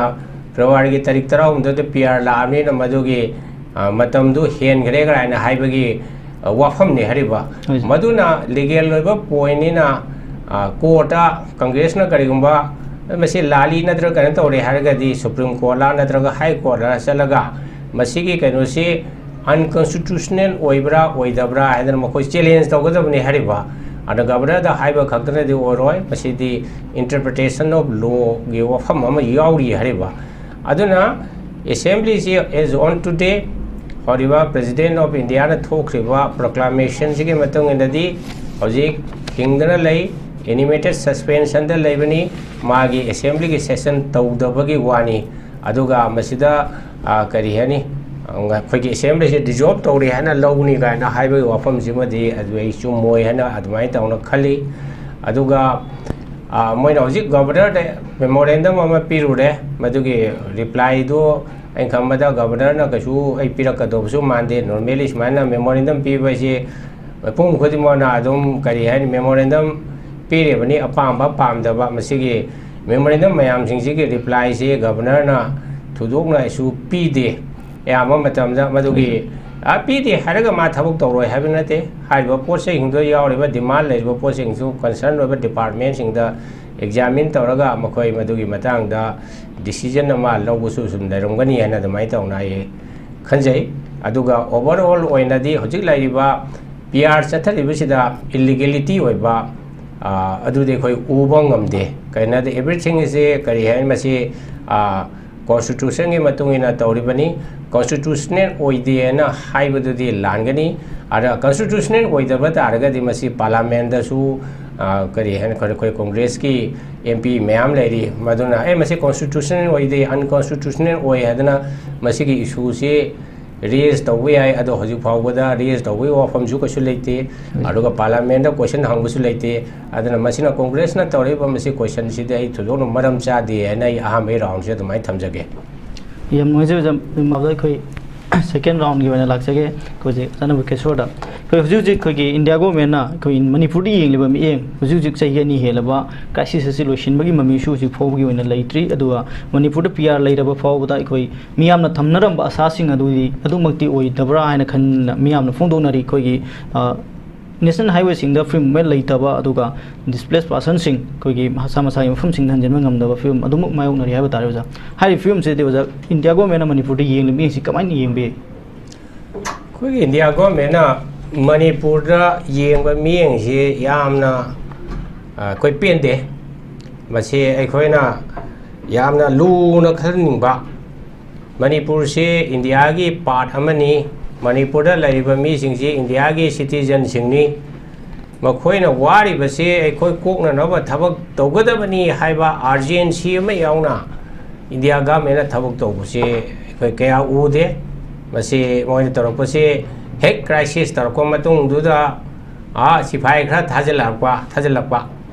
ꯐꯦꯕ꯭ꯔꯨꯋꯥꯔꯤꯒꯤ ꯇꯥꯔꯤꯛ ꯇꯔꯥꯍꯨꯝꯗꯣꯏꯗ ꯄꯤ ꯑꯥꯔ ꯂꯥꯛꯑꯕꯅꯤꯅ ꯃꯗꯨꯒꯤ, ꯑ, ꯃꯇꯝꯗꯨ ꯍꯦꯟꯈ꯭ꯔꯦ ꯀꯥꯏꯅ ꯍꯥꯏꯕꯒꯤ, ꯑ, ꯋꯥꯐꯝꯅꯤ ꯍꯥꯏꯔꯤꯕ꯫ ꯍꯣꯏ, ꯁꯥꯔ꯫ ꯃꯗꯨꯅ ꯂꯤꯒꯦꯜ ꯑꯣꯏꯕ ꯄꯣꯏꯟꯅꯤꯅ, ꯑ, ꯀꯣꯔꯠꯇ ꯀꯪꯒ꯭ꯔꯦꯁꯅ ꯀꯔꯤꯒꯨꯝꯕ ꯃꯁꯤ ꯂꯥꯜꯂꯤ ꯅꯠꯇ꯭ꯔꯒ ꯀꯩꯅꯣ ꯇꯧꯔꯦ ꯍꯥꯏꯔꯒꯗꯤ ꯁꯨꯄ꯭ꯔꯤꯝ ꯀꯣꯔꯠꯂ ꯅꯠꯇ꯭ꯔꯒ ꯍꯥꯏ ꯀꯣꯔꯠꯂ ꯆꯠꯂꯒ ꯃꯁꯤꯒꯤ ꯀꯩꯅꯣꯁꯤ ꯑꯟꯀꯟꯁꯇꯤꯇ꯭ꯌꯨꯁꯅꯦꯜ ꯑꯣꯏꯕ꯭ꯔꯥ ꯑꯣꯏꯗꯕ꯭ꯔꯥ ꯍꯥꯏꯗꯅ ꯃꯈꯣꯏ ꯆꯦꯂꯦꯟꯖ ꯇꯧꯒꯗꯕꯅꯤ ꯍꯥꯏꯔꯤꯕ꯫ ꯑꯗ ꯒꯕꯔꯅꯔꯗ ꯍꯥꯏꯕ ꯈꯛꯇꯅꯗꯤ ꯑꯣꯏꯔꯣꯏ, ꯃꯁꯤꯗꯤ interpretation of lawꯒꯤ ꯋꯥꯐꯝ ꯑꯃ ꯌꯥꯎꯔꯤ ꯍꯥꯏꯔꯤꯕ꯫ ꯑꯗꯨꯅ ꯑꯦꯁꯦꯝꯕ꯭ꯂꯤꯁꯤ as on today ꯍꯧꯔꯤꯕ President of Indiaꯅ ꯊꯣꯛꯈ꯭ꯔꯤꯕ ꯄ꯭ꯔꯣꯀ꯭ꯂꯥꯃꯦꯁꯟꯁꯤꯒꯤ ꯃꯇꯨꯡ ꯏꯟꯅꯗꯤ ꯍꯧꯖꯤꯛ ꯍꯤꯡꯗꯅ ꯂꯩ, ꯑꯦꯅꯤꯃꯦꯇꯦꯠ ꯁꯁꯄꯦꯟꯁꯟꯗ ꯂꯩꯕꯅꯤ꯫ ꯃꯥꯒꯤ ꯑꯦꯁꯦꯝꯕ꯭ꯂꯤꯒꯤ ꯁꯦꯁꯟ ꯇꯧꯗꯕꯒꯤ ꯋꯥꯅꯤ꯫ ꯑꯗꯨꯒ ꯃꯁꯤꯗ, ꯑ, ꯀꯔꯤ ꯍꯥꯏꯅꯤ, ꯑꯩꯈꯣꯏꯒꯤ ꯑꯦꯁꯦꯝꯕ꯭ꯂꯤꯁꯦ ꯗꯤꯖꯣꯜꯕ ꯇꯧꯔꯦ ꯍꯥꯏꯅ ꯂꯧꯅꯤ ꯀꯥꯏꯅ ꯍꯥꯏꯕꯒꯤ ꯋꯥꯐꯝꯁꯤꯃꯗꯤ ꯑꯗꯨ ꯑꯩ ꯆꯨꯝꯃꯣꯏ ꯍꯥꯏꯅ ꯑꯗꯨꯃꯥꯏꯅ ꯇꯧꯅ ꯈꯜꯂꯤ꯫ ꯑꯗꯨꯒ, ꯑ, ꯃꯣꯏꯅ ꯍꯧꯖꯤꯛ ꯒꯕꯔꯅꯔꯗ ꯃꯦꯃꯣꯔꯦꯟꯗꯝ ꯑꯃ ꯄꯤꯔꯨꯔꯦ, ꯃꯗꯨꯒꯤ ꯔꯤꯄ꯭ꯂꯥꯏꯗꯨ ꯑꯩꯅ ꯈꯟꯕꯗ ꯒꯕꯔꯅꯔꯅ ꯀꯩꯁꯨ ꯑꯩ ꯄꯤꯔꯛꯀꯗꯧꯕꯁꯨ ꯃꯥꯟꯗꯦ꯫ Normally ꯁꯨꯃꯥꯏꯅ ꯃꯦꯃꯣꯔꯦꯟꯗꯝ ꯄꯤꯕ ꯍꯥꯏꯁꯤ ꯃꯤꯄꯨꯝ ꯈꯨꯗꯤꯡꯃꯛꯅ ꯑꯗꯨꯝ, ꯀꯔꯤ ꯍꯥꯏꯅꯤ, ꯃꯦꯃꯣꯔꯦꯟꯗꯝ ꯄꯤꯔꯤꯕꯅꯤ, ꯑꯄꯥꯝꯕ ꯄꯥꯝꯗꯕ꯫ ꯃꯁꯤꯒꯤ ꯃꯦꯃꯣꯔꯦꯟꯗꯝ ꯃꯌꯥꯝꯁꯤꯡꯁꯤꯒꯤ ꯔꯤꯄ꯭ꯂꯥꯏꯁꯤ ꯒꯕꯔꯅꯔꯅ ꯊꯣꯏꯗꯣꯛꯅꯁꯨ ꯄꯤꯗꯦ꯫ ꯑꯌꯥꯝꯕ ꯃꯇꯝꯗ ꯃꯗꯨꯒꯤ, ꯑ, ꯄꯤꯗꯦ ꯍꯥꯏꯔꯒ ꯃꯥ ꯊꯕꯛ ꯇꯧꯔꯣꯏ ꯍꯥꯏꯕ ꯅꯠꯇꯦ꯫ ꯍꯥꯏꯔꯤꯕ ꯄꯣꯠ ꯆꯩꯁꯤꯡꯗꯨꯗ ꯌꯥꯎꯔꯤꯕ ꯗꯤꯃꯥꯟ ꯂꯩꯔꯤꯕ ꯄꯣꯠꯁꯤꯡꯁꯨ ꯀꯟꯁꯔꯟ ꯑꯣꯏꯕ ꯗꯤꯄꯥꯔꯠꯃꯦꯟꯁꯤꯡꯗ ꯑꯦꯛꯖꯥꯃꯤꯟ ꯇꯧꯔꯒ ꯃꯈꯣꯏ ꯃꯗꯨꯒꯤ ꯃꯇꯥꯡꯗ ꯗꯤꯁꯤꯖꯟ ꯑꯃ ꯂꯧꯕꯁꯨ ꯁꯨꯝ ꯂꯩꯔꯝꯒꯅꯤ ꯍꯥꯏꯅ ꯑꯗꯨꯃꯥꯏꯅ ꯇꯧꯅ ꯑꯩ ꯈꯟꯖꯩ꯫ ꯑꯗꯨꯒ ꯑꯣꯚꯔꯑꯣꯜ ꯑꯣꯏꯅꯗꯤ ꯍꯧꯖꯤꯛ ꯂꯩꯔꯤꯕ ꯄꯤ ꯑꯥꯔ ꯆꯠꯊꯔꯤꯕꯁꯤꯗ ꯏꯜꯂꯤꯒꯦꯂꯤꯇꯤ ꯑꯣꯏꯕ, ꯑ, ꯑꯗꯨꯗꯤ ꯑꯩꯈꯣꯏ ꯎꯕ ꯉꯝꯗꯦ꯫ ꯀꯩꯅꯣꯗ everything is a, ꯀꯔꯤ ꯍꯥꯏꯅꯤ, ꯃꯁꯤ, ꯑ, ꯀꯣꯟꯁꯇꯤꯇ꯭ꯌꯨꯁꯟꯒꯤ ꯃꯇꯨꯡ ꯏꯟꯅ ꯇꯧꯔꯤꯕꯅꯤ꯫ ꯀꯣꯟꯁꯇꯤꯇ꯭ꯌꯨꯁꯅꯦꯜ ꯑꯣꯏꯗꯦꯅ ꯍꯥꯏꯕꯗꯨꯗꯤ ꯂꯥꯟꯒꯅꯤ꯫ ꯑꯗ ꯀꯣꯟꯁꯇꯤꯇ꯭ꯌꯨꯁꯅꯦꯜ ꯑꯣꯏꯗꯕ ꯇꯥꯔꯒꯗꯤ ꯃꯁꯤ ꯄꯥꯔꯂꯥꯃꯦꯟꯗꯁꯨ, ꯑ, ꯀꯔꯤ ꯍꯥꯏꯅ, ꯑꯩꯈꯣꯏ ꯀꯣꯡꯒ꯭ꯔꯦꯁꯀꯤ ꯑꯦꯝ ꯄꯤ ꯃꯌꯥꯝ ꯂꯩꯔꯤ, ꯃꯗꯨꯅ "ꯑꯦ, ꯃꯁꯤ ꯀꯣꯟꯁꯇꯤꯇ꯭ꯌꯨꯁꯅꯦꯜ ꯑꯣꯏꯗꯦ, ꯑꯟꯀꯣꯟꯁꯇꯤꯇ꯭ꯌꯨꯁꯅꯦꯜ ꯑꯣꯏ" ꯍꯥꯏꯗꯅ ꯃꯁꯤꯒꯤ ꯏꯁꯨꯁꯤ ꯔꯦꯖ ꯇꯧꯕ ꯌꯥꯏ꯫ ꯑꯗꯣ ꯍꯧꯖꯤꯛ ꯐꯥꯎꯕꯗ ꯔꯦꯖ ꯇꯧꯕꯒꯤ ꯋꯥꯐꯝꯁꯨ ꯀꯩꯁꯨ ꯂꯩꯇꯦ, ꯑꯗꯨꯒ ꯄꯥꯔꯂꯥꯃꯦꯟꯗ ꯀꯣꯏꯁꯟ ꯍꯪꯕꯁꯨ ꯂꯩꯇꯦ꯫ ꯑꯗꯨꯅ ꯃꯁꯤꯅ ꯀꯣꯡꯒ꯭ꯔꯦꯁꯅ ꯇꯧꯔꯛꯏꯕ ꯃꯁꯤ ꯀꯣꯏꯁꯟꯁꯤꯗꯤ ꯑꯩ ꯊꯣꯏꯗꯣꯛꯅ ꯃꯔꯝ ꯆꯥꯗꯦ ꯍꯥꯏꯅ ꯑꯩ ꯑꯍꯥꯟꯕꯒꯤ ꯔꯥꯎꯟꯁꯦ ꯑꯗꯨꯃꯥꯏꯅ ꯊꯝꯖꯒꯦ꯫ ꯌꯥꯝ ꯅꯨꯡꯉꯥꯏꯖꯩ ꯑꯣꯖꯥ꯫ ꯑꯗꯨꯝ ꯑꯩꯈꯣꯏ ꯁꯦꯀꯦꯟ ꯔꯥꯎꯟꯒꯤ ꯑꯣꯏꯅ ꯂꯥꯛꯆꯒꯦ꯫ ꯑꯩꯈꯣꯏꯁꯦ ꯑꯣꯖꯥ ꯅꯕꯀꯦꯁꯣꯔꯗ꯫ ꯑꯩꯈꯣꯏ ꯍꯧꯖꯤꯛ ꯍꯧꯖꯤꯛ ꯑꯩꯈꯣꯏꯒꯤ ꯏꯟꯗꯤꯌꯥ ꯒꯣꯔꯃꯦꯟꯅ ꯑꯩꯈꯣꯏ ꯃꯅꯤꯄꯨꯔꯗ ꯌꯦꯡꯂꯤꯕ ꯃꯤꯠꯌꯦꯡ, ꯍꯧꯖꯤꯛ ꯍꯧꯖꯤꯛ ꯆꯍꯤ ꯑꯅꯤ ꯍꯦꯜꯂꯕ ꯀ꯭ꯔꯥꯏꯁꯤꯁ ꯑꯁꯤ ꯂꯣꯏꯁꯤꯟꯕꯒꯤ ꯃꯃꯤꯁꯨ ꯍꯧꯖꯤꯛ ꯐꯥꯎꯕꯒꯤ ꯑꯣꯏꯅ ꯂꯩꯇ꯭ꯔꯤ꯫ ꯑꯗꯨꯒ ꯃꯅꯤꯄꯨꯔꯗ ꯄꯤ ꯑꯥꯔ ꯂꯩꯔꯕ ꯐꯥꯎꯕꯗ ꯑꯩꯈꯣꯏ ꯃꯤꯌꯥꯝꯅ ꯊꯝꯅꯔꯝꯕ ꯑꯁꯥꯁꯤꯡ ꯑꯗꯨꯗꯤ ꯑꯗꯨꯃꯛꯇꯤ ꯑꯣꯏꯗꯕ꯭ꯔꯥ ꯍꯥꯏꯅ ꯈꯟꯅ ꯃꯤꯌꯥꯝꯅ ꯐꯣꯡꯗꯣꯛꯅꯔꯤ꯫ ꯑꯩꯈꯣꯏꯒꯤ, ꯑ, ꯅꯦꯁꯅꯦꯜ ꯍꯥꯏꯋꯦꯁꯤꯡꯗ ꯐ꯭ꯔꯤ ꯃꯨꯞꯃꯦꯟ ꯂꯩꯇꯕ, ꯑꯗꯨꯒ ꯗꯤꯁꯄ꯭ꯂꯦꯁ ꯄꯥꯔꯁꯟꯁꯤꯡ ꯑꯩꯈꯣꯏꯒꯤ ꯃꯁꯥ ꯃꯁꯥꯒꯤ ꯃꯐꯝꯁꯤꯡꯗ ꯍꯟꯖꯤꯟꯕ ꯉꯝꯗꯕ ꯐꯤꯕꯝ ꯑꯗꯨꯃꯛ ꯃꯥꯌꯣꯛꯅꯔꯤ ꯍꯥꯏꯕ ꯇꯥꯔꯦ ꯑꯣꯖꯥ꯫ ꯍꯥꯏꯔꯤꯕ ꯐꯤꯕꯝꯁꯤꯗꯗꯤ ꯑꯣꯖꯥ, ꯏꯟꯗꯤꯌꯥ ꯒꯣꯔꯃꯦꯟꯅ ꯃꯅꯤꯄꯨꯔꯗ ꯌꯦꯡꯂꯤꯕ ꯃꯤꯠꯌꯦꯡꯁꯤ ꯀꯃꯥꯏꯅ ꯌꯦꯡꯕꯤ? ꯑꯩꯈꯣꯏꯒꯤ ꯏꯟꯗꯤꯌꯥ ꯒꯣꯔꯃꯦꯟꯅ ꯃꯅꯤꯄꯨꯔꯗ ꯌꯦꯡꯕ ꯃꯤꯠꯌꯦꯡꯁꯤ ꯌꯥꯝꯅ, ꯑ, ꯑꯩꯈꯣꯏ ꯄꯦꯟꯗꯦ꯫ ꯃꯁꯤ ꯑꯩꯈꯣꯏꯅ ꯌꯥꯝꯅ ꯂꯨꯅ ꯈꯟꯅꯤꯡꯕ꯫ ꯃꯅꯤꯄꯨꯔꯁꯤ ꯏꯟꯗꯤꯌꯥꯒꯤ ꯄꯥꯔꯠ ꯑꯃꯅꯤ꯫ ꯃꯅꯤꯄꯨꯔꯗ ꯂꯩꯔꯤꯕ ꯃꯤꯁꯤꯡꯁꯤ ꯏꯟꯗꯤꯌꯥꯒꯤ ꯁꯤꯇꯤꯖꯟꯁꯤꯡꯅꯤ꯫ ꯃꯈꯣꯏꯅ ꯋꯥꯔꯤꯕꯁꯤ ꯑꯩꯈꯣꯏ ꯀꯣꯛꯅꯅꯕ ꯊꯕꯛ ꯇꯧꯒꯗꯕꯅꯤ ꯍꯥꯏꯕ ꯑꯥꯔꯖꯦꯟꯁꯤ ꯑꯃ ꯌꯥꯎꯅ ꯏꯟꯗꯤꯌꯥ ꯒꯃꯦꯟꯅ ꯊꯕꯛ ꯇꯧꯕꯁꯤ ꯑꯩꯈꯣꯏ ꯀꯌꯥ ꯎꯗꯦ꯫ ꯃꯁꯤ ꯃꯣꯏꯅ ꯇꯧꯔꯛꯄꯁꯤ ꯍꯦꯛ ꯀ꯭ꯔꯥꯏꯁꯤꯁ ꯇꯧꯔꯛꯄ ꯃꯇꯨꯡꯗꯨꯗ, ꯑꯥ, ꯁꯤꯐꯥꯏ ꯈꯔ ꯊꯥꯖꯤꯜꯂꯛꯄ, ꯊꯥꯖꯤꯜꯂꯛꯄ꯫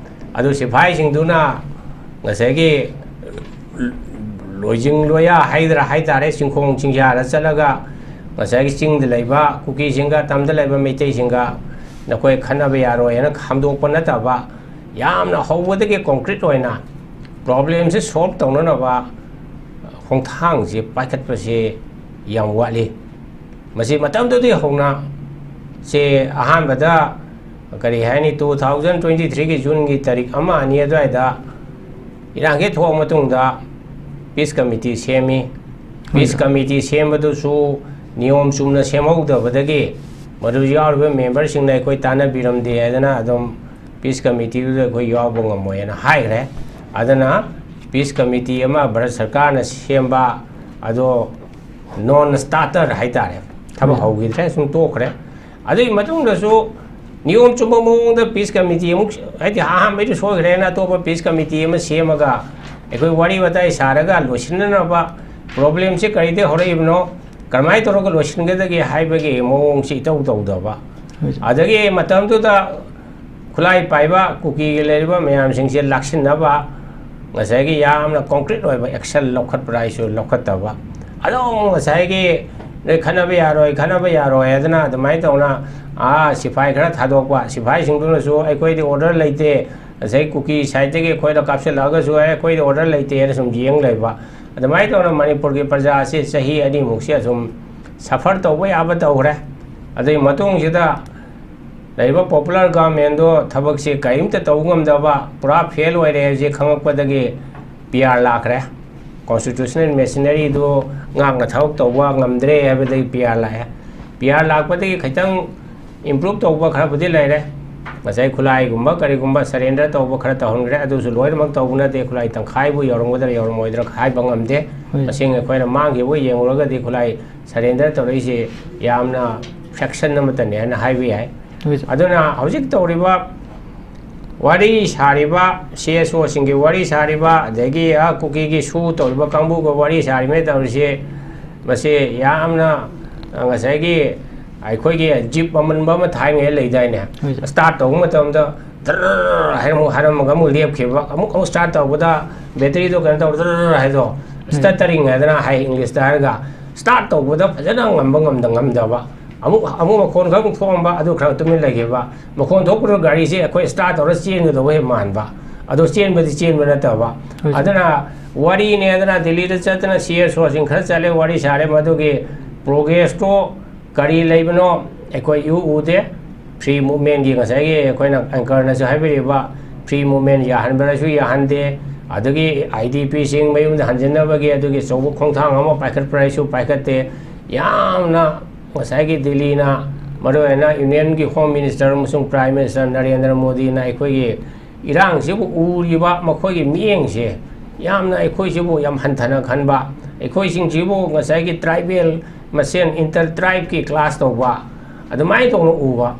ꯑꯗꯨ ꯁꯤꯐꯥꯏꯁꯤꯡꯗꯨꯅ ꯉꯁꯥꯏꯒꯤ ꯂꯣꯏꯖꯤꯡ ꯂꯣꯌꯥ ꯍꯥꯏꯗ꯭ꯔꯥ ꯍꯥꯏꯇꯥꯔꯦ, ꯆꯤꯡꯈꯣꯡ ꯆꯤꯡꯌꯥꯗ ꯆꯠꯂꯒ ꯉꯁꯥꯏꯒꯤ ꯆꯤꯡꯗ ꯂꯩꯕ ꯀꯨꯀꯤꯁꯤꯡꯒ ꯇꯝꯗ ꯂꯩꯕ ꯃꯩꯇꯩꯁꯤꯡꯒ ꯅꯈꯣꯏ ꯈꯠꯅꯕ ꯌꯥꯔꯣꯏ ꯍꯥꯏꯅ ꯈꯥꯝꯗꯣꯛꯄ ꯅꯠꯇꯕ, ꯌꯥꯝꯅ ꯍꯧꯕꯗꯒꯤ ꯀꯣꯟꯀ꯭ꯔꯤꯠ ꯑꯣꯏꯅ ꯄ꯭ꯔꯣꯕ꯭ꯂꯦꯝꯁꯦ ꯁꯣꯜꯕ ꯇꯧꯅꯅꯕ ꯈꯣꯡꯊꯥꯡꯁꯦ ꯄꯥꯏꯈꯠꯄꯁꯦ ꯌꯥꯝ ꯋꯥꯠꯂꯤ꯫ ꯃꯁꯤ ꯃꯇꯝꯗꯨꯗꯒꯤ ꯍꯧꯅ ꯁꯦ ꯑꯍꯥꯟꯕꯗ ꯀꯔꯤ ꯍꯥꯏꯅꯤ, ꯇꯨ ꯊꯥꯎꯖꯟ ꯇ꯭ꯋꯦꯟꯇꯤ ꯊ꯭ꯔꯤꯒꯤ ꯖꯨꯟꯒꯤ ꯇꯥꯔꯤꯛ ꯑꯃ ꯑꯅꯤ ꯑꯗꯨꯋꯥꯏꯗ ꯏꯔꯥꯡ ꯍꯦꯛ ꯊꯣꯛꯑ ꯃꯇꯨꯡꯗ ꯄꯤꯁ ꯀꯃꯤꯇꯤ ꯁꯦꯝꯃꯤ꯫ ꯄꯤꯁ ꯍꯣꯏ꯫ ꯀꯃꯤꯇꯤ ꯁꯦꯝꯕꯗꯨꯁꯨ ꯅꯤꯌꯣꯝ ꯆꯨꯝꯅ ꯁꯦꯝꯍꯧꯗꯕꯗꯒꯤ ꯃꯗꯨ ꯌꯥꯎꯔꯤꯕ ꯃꯦꯝꯕꯔꯁꯤꯡꯅ ꯑꯩꯈꯣꯏ ꯇꯥꯟꯅꯕꯤꯔꯝꯗꯦ ꯍꯥꯏꯗꯅ ꯑꯗꯨꯝ ꯄꯤꯁ ꯀꯃꯤꯇꯤꯗꯨꯗ ꯑꯩꯈꯣꯏ ꯌꯥꯎꯕ ꯉꯝꯃꯣꯏꯅ ꯍꯥꯏꯈ꯭ꯔꯦ꯫ ꯑꯗꯨꯅ ꯄꯤꯁ ꯀꯃꯤꯇꯤ ꯑꯃ ꯚꯥꯔꯠ ꯁꯔꯀꯥꯔꯅ ꯁꯦꯝꯕ, ꯑꯗꯣ ꯅꯣꯟ ꯁ꯭ꯇꯥꯔꯇꯔ ꯍꯥꯏꯇꯥꯔꯦ, ꯊꯕꯛ ꯎꯝ꯫ ꯍꯧꯈꯤꯗ꯭ꯔꯦ, ꯁꯨꯝ ꯇꯣꯛꯈ꯭ꯔꯦ꯫ ꯑꯗꯨꯒꯤ ꯃꯇꯨꯡꯗꯁꯨ ꯅꯤꯌꯣꯝ ꯆꯨꯝꯕ ꯃꯑꯣꯡꯗ ꯄꯤꯁ ꯀꯃꯤꯇꯤ ꯑꯃꯨꯛ, ꯍꯥꯏꯗꯤ ꯑꯍꯥꯟꯕꯩꯗꯨ ꯁꯣꯏꯈ꯭ꯔꯦꯅ ꯑꯇꯣꯞꯄ ꯄꯤꯁ ꯀꯃꯤꯇꯤ ꯑꯃ ꯁꯦꯝꯃꯒ ꯑꯩꯈꯣꯏ ꯋꯥꯔꯤ ꯋꯥꯇꯥꯏ ꯁꯥꯔꯒ ꯂꯣꯏꯁꯤꯟꯅꯅꯕ, ꯄ꯭ꯔꯣꯕ꯭ꯂꯦꯝꯁꯦ ꯀꯔꯤꯗꯒꯤ ꯍꯧꯔꯛꯏꯕꯅꯣ, ꯀꯔꯝꯍꯥꯏꯅ ꯇꯧꯔꯒ ꯂꯣꯏꯁꯤꯟꯒꯗꯒꯦ ꯍꯥꯏꯕꯒꯤ ꯃꯑꯣꯡꯁꯤ ꯏꯇꯧ ꯇꯧꯗꯕ꯫ ꯍꯣꯏ꯫ ꯑꯗꯒꯤ ꯃꯇꯝꯗꯨꯗ ꯈꯨꯠꯂꯥꯏ ꯄꯥꯏꯕ ꯀꯨꯀꯤꯒꯤ ꯂꯩꯔꯤꯕ ꯃꯌꯥꯝꯁꯤꯡꯁꯦ ꯂꯥꯛꯁꯤꯟꯅꯕ ꯉꯁꯥꯏꯒꯤ ꯌꯥꯝꯅ ꯀꯣꯟꯀ꯭ꯔꯤꯠ ꯑꯣꯏꯕ ꯑꯦꯛꯁꯟ ꯂꯧꯈꯠꯄ꯭ꯔꯥ ꯍꯥꯏꯁꯨ ꯂꯧꯈꯠꯇꯕ꯫ ꯑꯗꯨꯝ ꯉꯁꯥꯏꯒꯤ ꯅꯣꯏ ꯈꯠꯅꯕ ꯌꯥꯔꯣꯏ, ꯈꯠꯅꯕ ꯌꯥꯔꯣꯏ ꯍꯥꯏꯗꯅ ꯑꯗꯨꯃꯥꯏꯅ ꯇꯧꯅ, ꯑꯥ, ꯁꯤꯐꯥꯏ ꯈꯔ ꯊꯥꯗꯣꯛꯄ, ꯁꯤꯐꯥꯏꯁꯤꯡꯗꯨꯅꯁꯨ ꯑꯩꯈꯣꯏꯗꯤ ꯑꯣꯔꯗꯔ ꯂꯩꯇꯦ, ꯉꯁꯥꯏ ꯀꯨꯀꯤ ꯁꯥꯏꯠꯇꯒꯤ ꯑꯩꯈꯣꯏꯗ ꯀꯥꯞꯁꯤꯜꯂꯛꯑꯒꯁꯨ, "ꯑꯦ, ꯑꯩꯈꯣꯏꯗꯤ ꯑꯣꯔꯗꯔ ꯂꯩꯇꯦ" ꯍꯥꯏꯅ ꯁꯨꯝ ꯌꯦꯡ ꯂꯩꯕ꯫ ꯑꯗꯨꯃꯥꯏꯅ ꯇꯧꯅ ꯃꯅꯤꯄꯨꯔꯒꯤ ꯄ꯭ꯔꯖꯥ ꯑꯁꯤ ꯆꯍꯤ ꯑꯅꯤꯃꯨꯛꯁꯤ ꯑꯁꯨꯝ ꯁꯐꯔ ꯇꯧꯕ ꯌꯥꯕ ꯇꯧꯈ꯭ꯔꯦ꯫ ꯑꯗꯨꯒꯤ ꯃꯇꯨꯡꯁꯤꯗ ꯂꯩꯔꯤꯕ ꯄꯣꯄꯨꯂꯔ ꯒꯚꯔꯟꯃꯦꯟꯗꯣ ꯊꯕꯛꯁꯤ ꯀꯔꯤꯝꯇ ꯇꯧꯕ ꯉꯝꯗꯕ, ꯄꯨꯔꯥ ꯐꯦꯜ ꯑꯣꯏꯔꯦ ꯍꯥꯏꯕꯁꯤ ꯈꯪꯉꯛꯄꯗꯒꯤ ꯄꯤ ꯑꯥꯔ ꯂꯥꯛꯈ꯭ꯔꯦ꯫ ꯀꯣꯟꯁꯇꯤꯇ꯭ꯌꯨꯁꯅꯦꯜ ꯃꯦꯁꯤꯅꯔꯤꯗꯨ ꯉꯥꯛꯅ ꯊꯕꯛ ꯇꯧꯕ ꯉꯝꯗ꯭ꯔꯦ ꯍꯥꯏꯕꯗꯒꯤ ꯄꯤ ꯑꯥꯔ ꯂꯥꯛꯑꯦ꯫ ꯄꯤ ꯑꯥꯔ ꯂꯥꯛꯄꯗꯒꯤ ꯈꯤꯇꯪ ꯏꯝꯄ꯭ꯔꯨꯞ ꯇꯧꯕ ꯈꯔꯕꯨꯗꯤ ꯂꯩꯔꯦ꯫ ꯉꯁꯥꯏ ꯈꯨꯠꯂꯥꯏꯒꯨꯝꯕ ꯀꯔꯤꯒꯨꯝꯕ ꯁꯔꯦꯟꯗꯔ ꯇꯧꯕ ꯈꯔ ꯇꯧꯍꯟꯈ꯭ꯔꯦ꯫ ꯑꯗꯨꯁꯨ ꯂꯣꯏꯅꯃꯛ ꯇꯧꯕ ꯅꯠꯇꯦ, ꯈꯨꯠꯂꯥꯏ ꯇꯪꯈꯥꯏꯕꯨ ꯌꯧꯔꯝꯒꯗ꯭ꯔꯥ ꯌꯧꯔꯝꯃꯣꯏꯗ꯭ꯔꯥ ꯍꯥꯏꯕ ꯉꯝꯗꯦ꯫ ꯍꯣꯏ꯫ ꯃꯁꯤꯡ ꯑꯩꯈꯣꯏꯅ ꯃꯥꯡꯈꯤꯕ ꯌꯦꯡꯂꯨꯔꯒꯗꯤ ꯈꯨꯠꯂꯥꯏ ꯁꯔꯦꯟꯗꯔ ꯇꯧꯔꯛꯏꯁꯦ ꯌꯥꯝꯅ ꯐ꯭ꯔꯦꯛꯁꯟ ꯑꯃꯇꯅꯦ ꯍꯥꯏꯅ ꯍꯥꯏꯕ ꯌꯥꯏ꯫ ꯍꯣꯏ, ꯁꯥꯔ꯫ ꯑꯗꯨꯅ ꯍꯧꯖꯤꯛ ꯇꯧꯔꯤꯕ ꯋꯥꯔꯤ ꯁꯥꯔꯤꯕ, ꯁꯤ ꯑꯦꯁ ꯑꯣꯁꯤꯡꯒꯤ ꯋꯥꯔꯤ ꯁꯥꯔꯤꯕ, ꯑꯗꯒꯤ ꯑꯥ ꯀꯨꯀꯤꯒꯤ ꯁꯨ ꯇꯧꯔꯤꯕ ꯀꯥꯡꯕꯨꯒ ꯋꯥꯔꯤ ꯁꯥꯔꯤꯉꯩ ꯇꯧꯔꯤꯁꯦ, ꯃꯁꯤ ꯌꯥꯝꯅ, ꯑ, ꯉꯁꯥꯏꯒꯤ ꯑꯩꯈꯣꯏꯒꯤ ꯖꯤꯞ ꯑꯃꯟꯕ ꯑꯃ ꯊꯥꯏꯅꯉꯩ ꯂꯩꯗꯥꯏꯅꯦ? ꯍꯣꯏ, ꯁꯥꯔ꯫ ꯁ꯭ꯇꯥꯔꯠ ꯇꯧꯕ ꯃꯇꯝꯗ ꯗꯔꯔ ꯍꯥꯏꯅ ꯑꯃꯨꯛ ꯍꯥꯏꯔꯝꯃꯒ ꯑꯃꯨꯛ ꯂꯦꯞꯈꯤꯕ, ꯑꯃꯨꯛ, ꯑꯃꯨꯛ ꯁ꯭ꯇꯥꯔꯠ ꯇꯧꯕꯗ ꯕꯦꯇꯔꯤꯗꯣ ꯀꯩꯅꯣ ꯇꯧꯔ ꯗꯔꯔ ꯍꯥꯏꯗꯣ, ꯎꯝ꯫ ꯁ꯭ꯇꯠꯇꯔꯤꯡ ꯍꯥꯏꯗꯅ ꯍꯥꯏ ꯏꯪꯂꯤꯁꯇ ꯍꯥꯏꯔꯒ, ꯁ꯭ꯇꯥꯔꯠ ꯇꯧꯕꯗ ꯐꯖꯅ ꯉꯝꯕ ꯉꯝꯗ, ꯉꯝꯗꯕ, ꯑꯃꯨꯛ, ꯑꯃꯨꯛ ꯃꯈꯣꯟ ꯈꯔ ꯑꯃꯨꯛ ꯊꯣꯛꯑꯝꯕ, ꯑꯗꯨ ꯈꯔ ꯇꯨꯃꯤꯟ ꯂꯩꯈꯤꯕ, ꯃꯈꯣꯟ ꯊꯣꯛꯄꯗ ꯒꯥꯔꯤꯁꯦ ꯑꯩꯈꯣꯏ ꯁ꯭ꯇꯥꯔꯠ ꯇꯧꯔ ꯆꯦꯟꯒꯗꯧꯕ ꯍꯦꯛ ꯃꯥꯟꯕ, ꯑꯗꯣ ꯆꯦꯟꯕꯗꯤ ꯆꯦꯟꯕ ꯅꯠꯇꯕ꯫ ꯍꯣꯏ, ꯁꯥꯔ꯫ ꯑꯗꯨꯅ ꯋꯥꯔꯤꯅꯦ, ꯑꯗꯨꯅ ꯗꯤꯜꯂꯤꯗ ꯆꯠꯇꯅ ꯁꯤ ꯑꯦꯁ ꯑꯣꯁꯤꯡ ꯈꯔ ꯆꯠꯂꯦ, ꯋꯥꯔꯤ ꯁꯥꯔꯦ꯫ ꯃꯗꯨꯒꯤ ꯄ꯭ꯔꯣꯒ꯭ꯔꯦꯁꯇꯣ ꯀꯔꯤ ꯂꯩꯕꯅꯣ ꯑꯩꯈꯣꯏ ꯏꯎ ꯎꯗꯦ꯫ ꯐ꯭ꯔꯤ ꯃꯨꯞꯃꯦꯟꯒꯤ ꯉꯁꯥꯏꯒꯤ ꯑꯩꯈꯣꯏꯅ ꯑꯦꯡꯀꯔꯅꯁꯨ ꯍꯥꯏꯕꯤꯔꯤꯕ ꯐ꯭ꯔꯤ ꯃꯨꯞꯃꯦꯟ ꯌꯥꯍꯟꯕꯗꯁꯨ ꯌꯥꯍꯟꯗꯦ꯫ ꯑꯗꯒꯤ ꯑꯥꯏ ꯗꯤ ꯄꯤꯁꯤꯡ ꯃꯌꯨꯝꯗ ꯍꯟꯖꯤꯟꯅꯕꯒꯤ ꯑꯗꯨꯒꯤ ꯑꯆꯧꯕ ꯈꯣꯡꯊꯥꯡ ꯑꯃ ꯄꯥꯏꯈꯠꯄ꯭ꯔꯥ ꯍꯥꯏꯁꯨ ꯄꯥꯏꯈꯠꯇꯦ꯫ ꯌꯥꯝꯅ ꯉꯁꯥꯏꯒꯤ ꯗꯤꯜꯂꯤꯅ, ꯃꯔꯨꯑꯣꯏꯅ ꯌꯨꯅꯤꯌꯟꯒꯤ ꯍꯣꯝ ꯃꯤꯅꯤꯁꯇꯔ ꯑꯃꯁꯨꯡ ꯄ꯭ꯔꯥꯏꯝ ꯃꯤꯅꯤꯁꯇꯔ ꯅꯔꯦꯟꯗ꯭ꯔ ꯃꯣꯗꯤꯅ ꯑꯩꯈꯣꯏꯒꯤ ꯏꯔꯥꯡꯁꯤꯕꯨ ꯎꯔꯤꯕ ꯃꯈꯣꯏꯒꯤ ꯃꯤꯠꯌꯦꯡꯁꯦ ꯌꯥꯝꯅ ꯑꯩꯈꯣꯏꯁꯤꯕꯨ ꯌꯥꯝ ꯍꯟꯊꯅ ꯈꯟꯕ, ꯑꯩꯈꯣꯏꯁꯤꯡꯁꯤꯕꯨ ꯉꯁꯥꯏꯒꯤ ꯇ꯭ꯔꯥꯏꯕꯦꯜ ꯃꯁꯦꯟ ꯏꯟꯇꯔ ꯇ꯭ꯔꯥꯏꯕꯀꯤ ꯀ꯭ꯂꯥꯁ ꯇꯧꯕ, ꯑꯗꯨꯃꯥꯏꯅ ꯇꯧꯅ ꯎꯕ꯫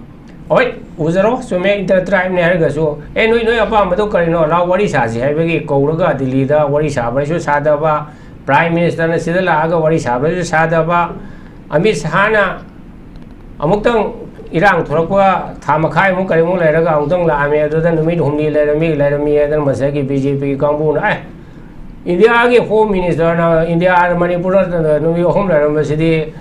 ꯍꯣꯏ, ꯎꯖꯔꯣ, ꯆꯨꯝꯃꯦ, ꯏꯟꯇꯔ ꯇ꯭ꯔꯥꯏꯕꯅꯦ ꯍꯥꯏꯔꯒꯁꯨ, "ꯑꯦ, ꯅꯣꯏ, ꯅꯣꯏ ꯑꯄꯥꯝꯕꯗꯣ ꯀꯔꯤꯅꯣ? ꯂꯥꯎ, ꯋꯥꯔꯤ ꯁꯥꯁꯤ" ꯍꯥꯏꯕꯒꯤ ꯀꯧꯔꯒ ꯗꯤꯜꯂꯤꯗ ꯋꯥꯔꯤ ꯁꯥꯕꯩꯁꯨ ꯁꯥꯗꯕ, ꯄ꯭ꯔꯥꯏꯝ ꯃꯤꯅꯤꯁꯇꯔꯅ ꯁꯤꯗ ꯂꯥꯛꯑꯒ ꯋꯥꯔꯤ ꯁꯥꯕꯩꯁꯨ ꯁꯥꯗꯕ, ꯑꯃꯤꯠ ꯁꯍꯥꯅ ꯑꯃꯨꯛꯇꯪ ꯏꯔꯥꯡ ꯊꯣꯛꯂꯛꯄ ꯊꯥ ꯃꯈꯥꯏꯃꯨꯛ ꯀꯔꯤꯃꯨꯛ ꯂꯩꯔꯒ ꯑꯃꯨꯛꯇꯪ ꯂꯥꯛꯑꯝꯃꯤ꯫ ꯑꯗꯨꯗ ꯅꯨꯃꯤꯠ ꯍꯨꯝꯅꯤ ꯂꯩꯔꯝꯃꯤ, ꯂꯩꯔꯝꯃꯤ ꯍꯥꯏꯗꯅ ꯃꯁꯤꯒꯤ ꯕꯤ ꯖꯦ ꯄꯤꯒꯤ ꯀꯥꯡꯕꯨꯅ, "ꯑꯦ, ꯏꯟꯗꯤꯌꯥꯒꯤ ꯍꯣꯝ ꯃꯤꯅꯤꯁꯇꯔꯅ ꯏꯟꯗꯤꯌꯥꯗ, ꯃꯅꯤꯄꯨꯔꯗ ꯅꯨꯃꯤꯠ ꯑꯍꯨꯝ ꯂꯩꯔꯝꯕꯁꯤꯗꯤ,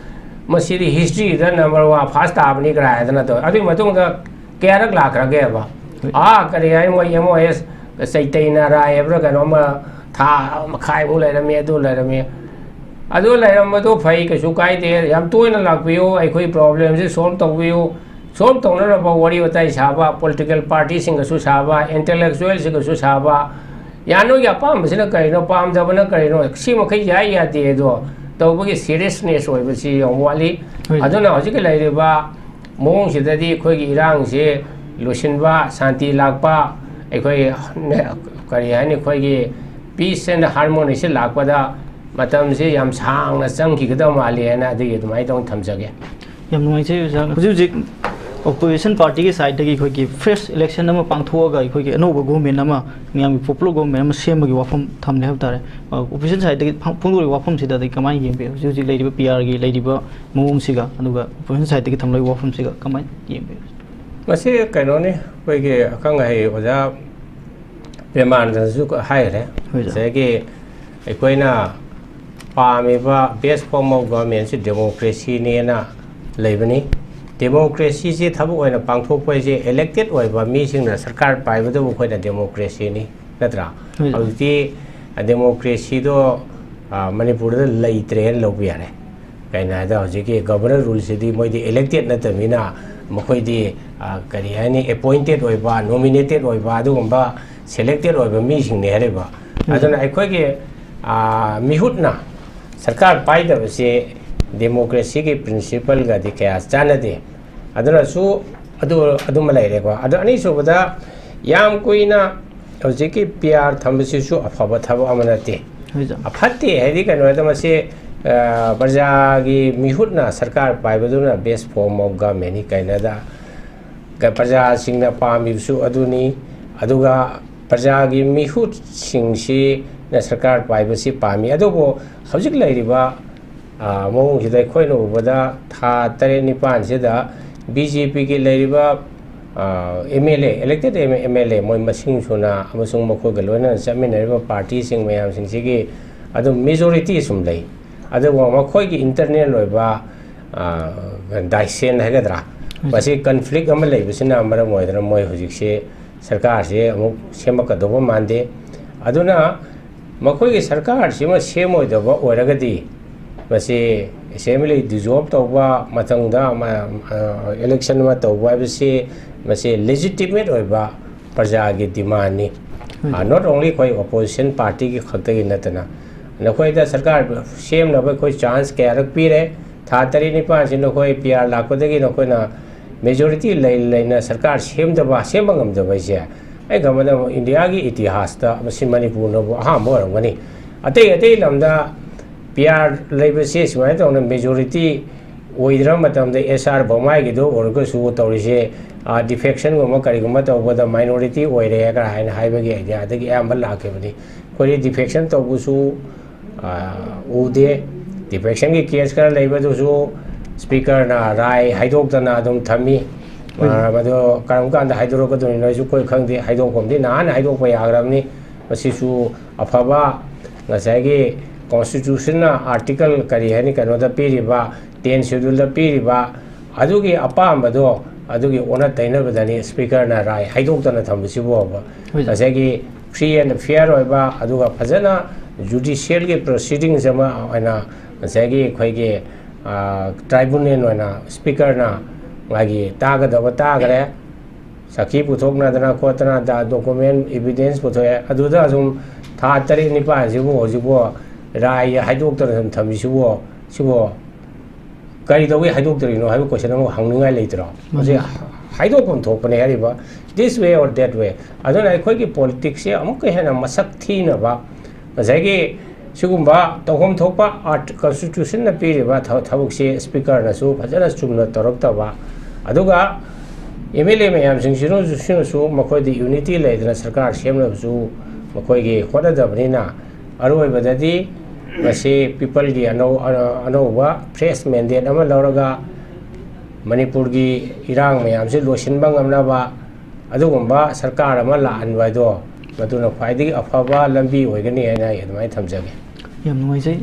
ꯃꯁꯤꯗꯤ ꯍꯤꯁꯇ꯭ꯔꯤꯗ ꯅꯝꯕꯔ ꯋꯥꯟ ꯐꯥꯔꯁ ꯇꯥꯕꯅꯤ" ꯀꯥꯏ ꯍꯥꯏꯗꯅ ꯇꯧꯋꯦ꯫ ꯑꯗꯨꯒꯤ ꯃꯇꯨꯡꯗ ꯀꯌꯥꯔꯛ ꯂꯥꯛꯈ꯭ꯔꯒꯦꯕ? ꯍꯣꯏ꯫ ꯑꯥ, ꯀꯔꯤ ꯍꯥꯏ, ꯃꯣꯏ ꯑꯦꯝ ꯑꯣ ꯑꯦꯁ ꯆꯩꯇꯩꯅ ꯔꯥꯏ ꯍꯥꯏꯕ꯭ꯔꯥ ꯀꯩꯅꯣꯝꯃ ꯊꯥ ꯃꯈꯥꯏꯃꯨꯛ ꯂꯩꯔꯝꯃꯤ, ꯑꯗꯨ ꯂꯩꯔꯝꯃꯤ꯫ ꯑꯗꯨ ꯂꯩꯔꯝꯕꯗꯣ ꯐꯩ, ꯀꯩꯁꯨ ꯀꯥꯏꯗꯦ꯫ ꯌꯥꯝ ꯇꯣꯏꯅ ꯂꯥꯛꯄꯤꯌꯨ, ꯑꯩꯈꯣꯏ ꯄ꯭ꯔꯣꯕ꯭ꯂꯦꯝꯁꯤ ꯁꯣꯜꯕ ꯇꯧꯕꯤꯌꯨ꯫ ꯁꯣꯜꯕ ꯇꯧꯅꯅꯕ ꯋꯥꯔꯤ ꯋꯥꯇꯥꯏ ꯁꯥꯕ, ꯄꯣꯂꯤꯇꯤꯀꯦꯜ ꯄꯥꯔꯇꯤꯁꯤꯡꯒꯁꯨ ꯁꯥꯕ, ꯏꯟꯇꯦꯂꯦꯛꯆꯨꯋꯦꯜꯁꯤꯡꯒꯁꯨ ꯁꯥꯕ, ꯌꯥ, ꯅꯣꯏꯒꯤ ꯑꯄꯥꯝꯕꯁꯤꯅ ꯀꯔꯤꯅꯣ, ꯄꯥꯝꯗꯕꯅ ꯀꯔꯤꯅꯣ, ꯁꯤ ꯃꯈꯩ ꯌꯥꯏ ꯌꯥꯗꯦ ꯑꯗꯣ ꯇꯧꯕꯒꯤ ꯁꯤꯔꯤꯌꯁꯅꯦꯁ ꯑꯣꯏꯕꯁꯤ ꯌꯥꯝ ꯋꯥꯠꯂꯤ꯫ ꯍꯣꯏ꯫ ꯑꯗꯨꯅ ꯍꯧꯖꯤꯛꯀꯤ ꯂꯩꯔꯤꯕ ꯃꯑꯣꯡꯁꯤꯗꯗꯤ ꯑꯩꯈꯣꯏꯒꯤ ꯏꯔꯥꯡꯁꯤ ꯂꯣꯏꯁꯤꯟꯕ, ꯁꯥꯟꯇꯤ ꯂꯥꯛꯄ, ꯑꯩꯈꯣꯏ ꯅꯦ-, ꯀꯔꯤ ꯍꯥꯏꯅꯤ, ꯑꯩꯈꯣꯏꯒꯤ peace and harmony ꯁꯤ ꯂꯥꯛꯄꯗ ꯃꯇꯝꯁꯤ ꯌꯥꯝ ꯁꯥꯡꯅ ꯆꯪꯈꯤꯒꯗꯕ ꯃꯥꯜꯂꯤ ꯍꯥꯏꯅ ꯑꯗꯨꯒꯤ ꯑꯗꯨꯃꯥꯏꯅ ꯇꯧꯅ ꯊꯝꯖꯒꯦ꯫ ꯌꯥꯝ ꯅꯨꯡꯉꯥꯏꯖꯩ ꯑꯣꯖꯥ꯫ ꯍꯧꯖꯤꯛ ꯍꯧꯖꯤꯛ opposition party ꯒꯤ side ꯇꯒꯤ ꯑꯩꯈꯣꯏꯒꯤ fresh election ꯑꯃ ꯄꯥꯡꯊꯣꯛꯑꯒ ꯑꯩꯈꯣꯏꯒꯤ ꯑꯅꯧꯕ government ꯑꯃ, ꯃꯤꯌꯥꯝꯒꯤ popular government ꯑꯃ ꯁꯦꯝꯕꯒꯤ ꯋꯥꯐꯝ ꯊꯝꯂꯦ ꯍꯥꯏꯕ ꯇꯥꯔꯦ꯫ ꯑ, opposition side ꯇꯒꯤ ꯐꯣꯡ-, ꯐꯣꯡꯗꯣꯔꯤꯕ ꯋꯥꯐꯝꯁꯤꯗ ꯑꯗꯩ ꯀꯃꯥꯏꯅ ꯌꯦꯡꯕꯤ? ꯍꯧꯖꯤꯛ ꯍꯧꯖꯤꯛ ꯂꯩꯔꯤꯕ P R ꯒꯤ ꯂꯩꯔꯤꯕ ꯃꯑꯣꯡꯁꯤꯒ, ꯑꯗꯨꯒ opposition side ꯇꯒꯤ ꯊꯝꯂꯛꯏꯕ ꯋꯥꯐꯝꯁꯤꯒ ꯀꯃꯥꯏꯅ ꯌꯦꯡꯕꯤ? ꯃꯁꯤ ꯀꯩꯅꯣꯅꯤ, ꯑꯩꯈꯣꯏꯒꯤ ꯑꯈꯪ ꯑꯍꯩ ꯑꯣꯖꯥ ꯄ꯭ꯔꯦꯃꯥꯅꯟꯗꯅꯁꯨ ꯍꯥꯏꯈ꯭ꯔꯦ꯫ ꯍꯣꯏ, ꯁꯥꯔ꯫ ꯉꯁꯥꯏꯒꯤ ꯑꯩꯈꯣꯏꯅ ꯄꯥꯝꯃꯤꯕ best form of government ꯁꯤ democracy ꯅꯦꯅ ꯂꯩꯕꯅꯤ꯫ ꯗꯦꯃꯣꯀ꯭ꯔꯦꯁꯤꯁꯦ ꯊꯕꯛ ꯑꯣꯏꯅ ꯄꯥꯡꯊꯣꯛꯄ ꯍꯥꯏꯁꯦ ꯏꯂꯦꯛꯇꯦꯠ ꯑꯣꯏꯕ ꯃꯤꯁꯤꯡꯅ ꯁꯔꯀꯥꯔ ꯄꯥꯏꯕꯗꯨꯕꯨ ꯑꯩꯈꯣꯏꯅ ꯗꯦꯃꯣꯀ꯭ꯔꯦꯁꯤꯅꯤ, ꯅꯠꯇ꯭ꯔꯥ? ꯍꯣꯏ꯫ ꯍꯧꯖꯤꯛꯇꯤ ꯗꯦꯃꯣꯀ꯭ꯔꯦꯁꯤꯗꯣ, ꯑ, ꯃꯅꯤꯄꯨꯔꯗ ꯂꯩꯇ꯭ꯔꯦꯅ ꯂꯧꯕ ꯌꯥꯔꯦ꯫ ꯀꯩꯅꯣ ꯍꯥꯏꯗ ꯍꯧꯖꯤꯛꯀꯤ ꯒꯕꯔꯅꯔ ꯔꯨꯜꯁꯤꯗꯤ ꯃꯣꯏꯗꯤ ꯏꯂꯦꯛꯇꯦꯠ ꯅꯠꯇꯕꯅꯤꯅ, ꯃꯈꯣꯏꯗꯤ, ꯑ, ꯀꯔꯤ ꯍꯥꯏꯅꯤ, ꯑꯦꯄꯣꯏꯟꯇꯦꯠ ꯑꯣꯏꯕ, ꯅꯣꯃꯤꯅꯦꯇꯦꯠ ꯑꯣꯏꯕ ꯑꯗꯨꯒꯨꯝꯕ, ꯁꯦꯂꯦꯛꯇꯦꯠ ꯑꯣꯏꯕ ꯃꯤꯁꯤꯡꯅꯦ ꯍꯥꯏꯔꯤꯕ꯫ ꯎꯝ꯫ ꯑꯗꯨꯅ ꯑꯩꯈꯣꯏꯒꯤ, ꯑ, ꯃꯤꯍꯨꯠꯅ ꯁꯔꯀꯥꯔ ꯄꯥꯏꯗꯕꯁꯦ ꯗꯦꯃꯣꯀ꯭ꯔꯦꯁꯤꯒꯤ ꯄ꯭ꯔꯤꯟꯁꯤꯄꯜꯒꯗꯤ ꯀꯌꯥ ꯆꯥꯟꯅꯗꯦ꯫ ꯑꯗꯨꯅꯁꯨ ꯑꯗꯨ, ꯑꯗꯨꯃ ꯂꯩꯔꯦꯀꯣ꯫ ꯑꯗꯣ ꯑꯅꯤꯁꯨꯕꯗ, ꯌꯥꯝ ꯀꯨꯏꯅ ꯍꯧꯖꯤꯛꯀꯤ ꯄꯤ ꯑꯥꯔ ꯊꯝꯕꯁꯤꯁꯨ ꯑꯐꯕ ꯊꯕꯛ ꯑꯃ ꯅꯠꯇꯦ꯫ ꯍꯣꯏ, ꯁꯥꯔ꯫ ꯑ, ꯐꯠꯇꯦ ꯍꯥꯏꯗꯤ ꯀꯩꯅꯣꯗ ꯃꯁꯤ, ꯑ, ꯄ꯭ꯔꯖꯥꯒꯤ ꯃꯤꯍꯨꯠꯅ ꯁꯔꯀꯥꯔ ꯄꯥꯏꯕꯗꯨꯅ best form of government ꯅꯤ ꯀꯩꯅꯣꯗ꯫ ꯀ-, ꯄ꯭ꯔꯖꯥꯁꯤꯡꯅ ꯄꯥꯝꯃꯤꯕꯁꯨ ꯑꯗꯨꯅꯤ, ꯑꯗꯨꯒ ꯄ꯭ꯔꯖꯥꯒꯤ ꯃꯤꯍꯨꯠꯁꯤꯡꯁꯤꯅ ꯁꯔꯀꯥꯔ ꯄꯥꯏꯕꯁꯤ ꯄꯥꯝꯃꯤ꯫ ꯑꯗꯨꯕꯨ ꯍꯧꯖꯤꯛ ꯂꯩꯔꯤꯕ, ꯑ, ꯃꯑꯣꯡꯁꯤꯗ ꯑꯩꯈꯣꯏꯅ ꯎꯕꯗ ꯊꯥ ꯇꯔꯦꯠ ꯅꯤꯄꯥꯟꯁꯤꯗ ꯕꯤ ꯖꯦ ꯄꯤꯒꯤ ꯂꯩꯔꯤꯕ, ꯑ, M L A, elected M L A ꯃꯣꯏ ꯃꯁꯤꯡ ꯁꯨꯅ ꯑꯃꯁꯨꯡ ꯃꯈꯣꯏꯒ ꯂꯣꯏꯅꯅ ꯆꯠꯃꯤꯟꯅꯔꯤꯕ ꯄꯥꯔꯇꯤꯁꯤꯡ ꯃꯌꯥꯝꯁꯤꯡꯁꯤꯒꯤ ꯑꯗꯨꯝ ꯃꯦꯖꯣꯔꯤꯇꯤ ꯁꯨꯝ ꯂꯩ꯫ ꯑꯗꯨꯕꯨ ꯃꯈꯣꯏꯒꯤ ꯏꯟꯇꯔꯅꯦꯜ ꯑꯣꯏꯕ, ꯑ, ꯗꯥꯏꯁꯦꯟ ꯍꯥꯏꯒꯗ꯭ꯔꯥ, ꯃꯁꯤ ꯀꯟꯐ꯭ꯂꯤꯛ ꯑꯃ ꯂꯩꯕꯁꯤꯅ ꯃꯔꯝ ꯑꯣꯏꯗꯅ ꯃꯣꯏ ꯍꯧꯖꯤꯛꯁꯦ ꯁꯔꯀꯥꯔꯁꯦ ꯑꯃꯨꯛ ꯁꯦꯝꯃꯛꯀꯗꯧꯕ ꯃꯥꯟꯗꯦ꯫ ꯑꯗꯨꯅ ꯃꯈꯣꯏꯒꯤ ꯁꯔꯀꯥꯔꯁꯤꯃ ꯁꯦꯝꯃꯣꯏꯗꯕ ꯑꯣꯏꯔꯒꯗꯤ ꯃꯁꯤ ꯑꯦꯁꯦꯝꯕ꯭ꯂꯤ ꯗꯤꯖꯣꯜꯕ ꯇꯧꯕ, ꯃꯊꯪꯗ ꯑꯃ, ꯑ, ꯏꯂꯦꯛꯁꯟ ꯑꯃ ꯇꯧꯕ ꯍꯥꯏꯕꯁꯤ ꯃꯁꯤ ꯂꯦꯖꯤꯇꯤꯃꯦꯠ ꯑꯣꯏꯕ ꯄ꯭ꯔꯖꯥꯒꯤ ꯗꯤꯃꯥꯟꯅꯤ꯫ ꯍꯣꯏ꯫ ꯑ, not only ꯑꯩꯈꯣꯏ ꯑꯣꯄꯣꯖꯤꯁꯟ ꯄꯥꯔꯇꯤꯒꯤ ꯈꯛꯇꯒꯤ ꯅꯠꯇꯅ, ꯅꯈꯣꯏꯗ ꯁꯔꯀꯥꯔ ꯁꯦꯝꯅꯕ ꯑꯩꯈꯣꯏ ꯆꯥꯟꯁ ꯀꯌꯥꯔꯛ ꯄꯤꯔꯦ꯫ ꯊꯥ ꯇꯔꯦꯠ ꯅꯤꯄꯥꯟꯁꯤ ꯅꯈꯣꯏ ꯄꯤ ꯑꯥꯔ ꯂꯥꯛꯄꯗꯒꯤ ꯅꯈꯣꯏꯅ ꯃꯦꯖꯣꯔꯤꯇꯤ ꯂꯩ ꯂꯩꯅ ꯁꯔꯀꯥꯔ ꯁꯦꯝꯗꯕ, ꯁꯦꯝꯕ ꯉꯝꯗꯕ ꯍꯥꯏꯁꯦ ꯑꯩ ꯈꯟꯕꯗ ꯏꯟꯗꯤꯌꯥꯒꯤ ꯏꯇꯤꯍꯥꯁꯇ ꯃꯁꯤ ꯃꯅꯤꯄꯨꯔꯅꯕꯨ ꯑꯍꯥꯟꯕ ꯑꯣꯏꯔꯝꯒꯅꯤ꯫ ꯑꯇꯩ ꯑꯇꯩ ꯂꯝꯗ ꯄꯤ ꯑꯥꯔ ꯂꯩꯕꯁꯤ ꯁꯨꯃꯥꯏꯅ ꯇꯧꯅ ꯃꯦꯖꯣꯔꯤꯇꯤ ꯑꯣꯏꯗ꯭ꯔꯕ ꯃꯇꯝꯗ ꯑꯦꯁ ꯑꯥꯔ ꯕꯣꯝꯃꯥꯏꯒꯤꯗꯣ ꯑꯣꯏꯔꯒꯁꯨ ꯇꯧꯔꯤꯁꯦ, ꯑ, ꯗꯤꯐꯦꯛꯁꯟꯒꯨꯝꯕ ꯀꯔꯤꯒꯨꯝꯕ ꯇꯧꯕꯗ ꯃꯥꯏꯅꯣꯔꯤꯇꯤ ꯑꯣꯏꯔꯦ ꯀꯥꯏꯅ ꯍꯥꯏꯕꯒꯤ ꯑꯥꯏꯗꯤꯌꯥꯗꯒꯤ ꯑꯌꯥꯝꯕ ꯂꯥꯛꯈꯤꯕꯅꯤ꯫ ꯑꯩꯈꯣꯏꯗꯤ ꯗꯤꯐꯦꯛꯁꯟ ꯇꯧꯕꯁꯨ, ꯑ, ꯎꯗꯦ꯫ ꯗꯤꯐꯦꯛꯁꯟꯒꯤ ꯀꯦꯁ ꯈꯔ ꯂꯩꯕꯗꯨꯁꯨ ꯁ꯭ꯄꯤꯀꯔꯅ ꯔꯥꯏ ꯍꯥꯏꯗꯣꯛꯇꯅ ꯑꯗꯨꯝ ꯊꯝꯃꯤ꯫ ꯑ, ꯃꯗꯨ ꯀꯔꯝ ꯀꯥꯟꯗ ꯍꯥꯏꯗꯣꯔꯛꯀꯗꯣꯏꯅꯣ ꯑꯩꯁꯨ ꯑꯩꯈꯣꯏ ꯈꯪꯗꯦ꯫ ꯍꯥꯏꯗꯣꯛꯐꯝꯗꯤ ꯅꯍꯥꯟ ꯍꯥꯏꯗꯣꯛꯄ ꯌꯥꯈ꯭ꯔꯕꯅꯤ꯫ ꯃꯁꯤꯁꯨ ꯑꯐꯕ, ꯉꯁꯥꯏꯒꯤ ꯀꯣꯟꯁꯇꯤꯇ꯭ꯌꯨꯁꯟꯅ ꯑꯥꯔꯇꯤꯀꯜ ꯀꯔꯤ ꯍꯥꯏꯅꯤ, ꯀꯩꯅꯣꯗ ꯄꯤꯔꯤꯕ, ꯇꯦꯟ ꯁꯦꯗꯨꯜꯗ ꯄꯤꯔꯤꯕ, ꯑꯗꯨꯒꯤ ꯑꯄꯥꯝꯕꯗꯣ, ꯑꯗꯨꯒꯤ ꯑꯣꯟꯅ ꯇꯩꯅꯕꯗꯅꯤ ꯁ꯭ꯄꯤꯀꯔꯅ ꯔꯥꯏ ꯍꯥꯏꯗꯣꯛꯇꯅ ꯊꯝꯕꯁꯤꯕꯨꯕ꯫ ꯍꯣꯏ, ꯁꯥꯔ꯫ ꯉꯁꯥꯏꯒꯤ ꯐ꯭ꯔꯤ ꯑꯦꯟ ꯐꯤꯌꯔ ꯑꯣꯏꯕ, ꯑꯗꯨꯒ ꯐꯖꯅ ꯖꯨꯗꯤꯁꯤꯌꯦꯜꯒꯤ ꯄ꯭ꯔꯣꯁꯤꯗꯤꯡꯁ ꯑꯃ ꯑꯣꯏꯅ ꯉꯁꯥꯏꯒꯤ ꯑꯩꯈꯣꯏꯒꯤ, ꯑ, ꯇ꯭ꯔꯥꯏꯕꯨꯅꯦꯜ ꯑꯣꯏꯅ ꯁ꯭ꯄꯤꯀꯔꯅ ꯃꯥꯒꯤ ꯇꯥꯒꯗꯕ ꯇꯥꯈ꯭ꯔꯦ, ꯁꯥꯈꯤ ꯄꯨꯊꯣꯛꯅꯗꯅ ꯈꯣꯠꯇꯅ ꯗ-, ꯗꯣꯀꯨꯃꯦꯟ ꯏꯕꯤꯗꯦꯟꯁ ꯄꯨꯊꯣꯛꯑꯦ, ꯑꯗꯨꯗ ꯑꯗꯨꯝ ꯊꯥ ꯇꯔꯦꯠ ꯅꯤꯄꯥꯜꯁꯤꯕꯨ ꯍꯧꯖꯤꯛꯄꯨ ꯔꯥꯏ ꯍꯥꯏꯗꯣꯛꯇꯅ ꯑꯗꯨꯝ ꯊꯝꯃꯤꯁꯤꯕꯨ, ꯁꯤꯕꯨ ꯀꯔꯤ ꯇꯧꯕꯩ ꯍꯥꯏꯗꯣꯛꯇꯔꯤꯅꯣ ꯍꯥꯏꯕ ꯀꯣꯏꯁꯟ ꯑꯃ ꯍꯪꯅꯤꯡꯉꯥꯏ ꯂꯩꯇ꯭ꯔꯣ? ꯃꯥꯅꯤ꯫ ꯍꯧꯖꯤꯛ ꯍꯥꯏꯗꯣꯛꯐꯝ ꯊꯣꯛꯄꯅꯦ ꯍꯥꯏꯔꯤꯕ, this way or that way꯫ ꯑꯗꯨꯅ ꯑꯩꯈꯣꯏꯒꯤ ꯄꯣꯂꯤꯇꯤꯛꯁꯁꯦ ꯑꯃꯨꯛꯀ ꯍꯦꯟꯅ ꯃꯁꯛ ꯊꯤꯅꯕ ꯉꯁꯥꯏꯒꯤ ꯁꯤꯒꯨꯝꯕ ꯇꯧꯐꯝ ꯊꯣꯛꯄ ꯑꯥꯔꯠ ꯀꯟꯁꯇꯤꯇ꯭ꯌꯨꯁꯟꯅ ꯄꯤꯔꯤꯕ ꯊ-, ꯊꯕꯛꯁꯦ ꯁ꯭ꯄꯤꯀꯔꯅꯁꯨ ꯐꯖꯅ ꯆꯨꯝꯅ ꯇꯧꯔꯛꯇꯕ, ꯑꯗꯨꯒ ꯑꯦꯝ ꯑꯦꯜ ꯑꯦ ꯃꯌꯥꯝꯁꯤꯡꯁꯤꯅꯁꯨ, ꯁꯤꯅꯁꯨ ꯃꯈꯣꯏꯗ ꯌꯨꯅꯤꯇꯤ ꯂꯩꯗꯅ ꯁꯔꯀꯥꯔ ꯁꯦꯝꯅꯕꯁꯨ ꯃꯈꯣꯏꯒꯤ ꯍꯣꯠꯅꯗꯕꯅꯤꯅ, ꯑꯔꯣꯏꯕꯗꯗꯤ ꯃꯁꯤ ꯄꯤꯄꯜꯒꯤ ꯑꯅꯧ-, ꯑꯅꯧꯕ ꯐ꯭ꯔꯦꯁ ꯃꯦꯟꯗꯦꯠ ꯑꯃ ꯂꯧꯔꯒ ꯃꯅꯤꯄꯨꯔꯒꯤ ꯏꯔꯥꯡ ꯃꯌꯥꯝꯁꯤ ꯂꯣꯏꯁꯤꯟꯕ ꯉꯝꯅꯕ ꯑꯗꯨꯒꯨꯝꯕ ꯁꯔꯀꯥꯔ ꯑꯃ ꯂꯥꯛꯍꯟꯕ ꯍꯥꯏꯗꯣ, ꯃꯗꯨꯅ ꯈ꯭ꯋꯥꯏꯗꯒꯤ ꯑꯐꯕ ꯂꯝꯕꯤ ꯑꯣꯏꯒꯅꯤ ꯍꯥꯏꯅ ꯑꯩ ꯑꯗꯨꯃꯥꯏꯅ ꯊꯝꯖꯒꯦ꯫ ꯌꯥꯝ ꯅꯨꯡꯉꯥꯏꯖꯩ꯫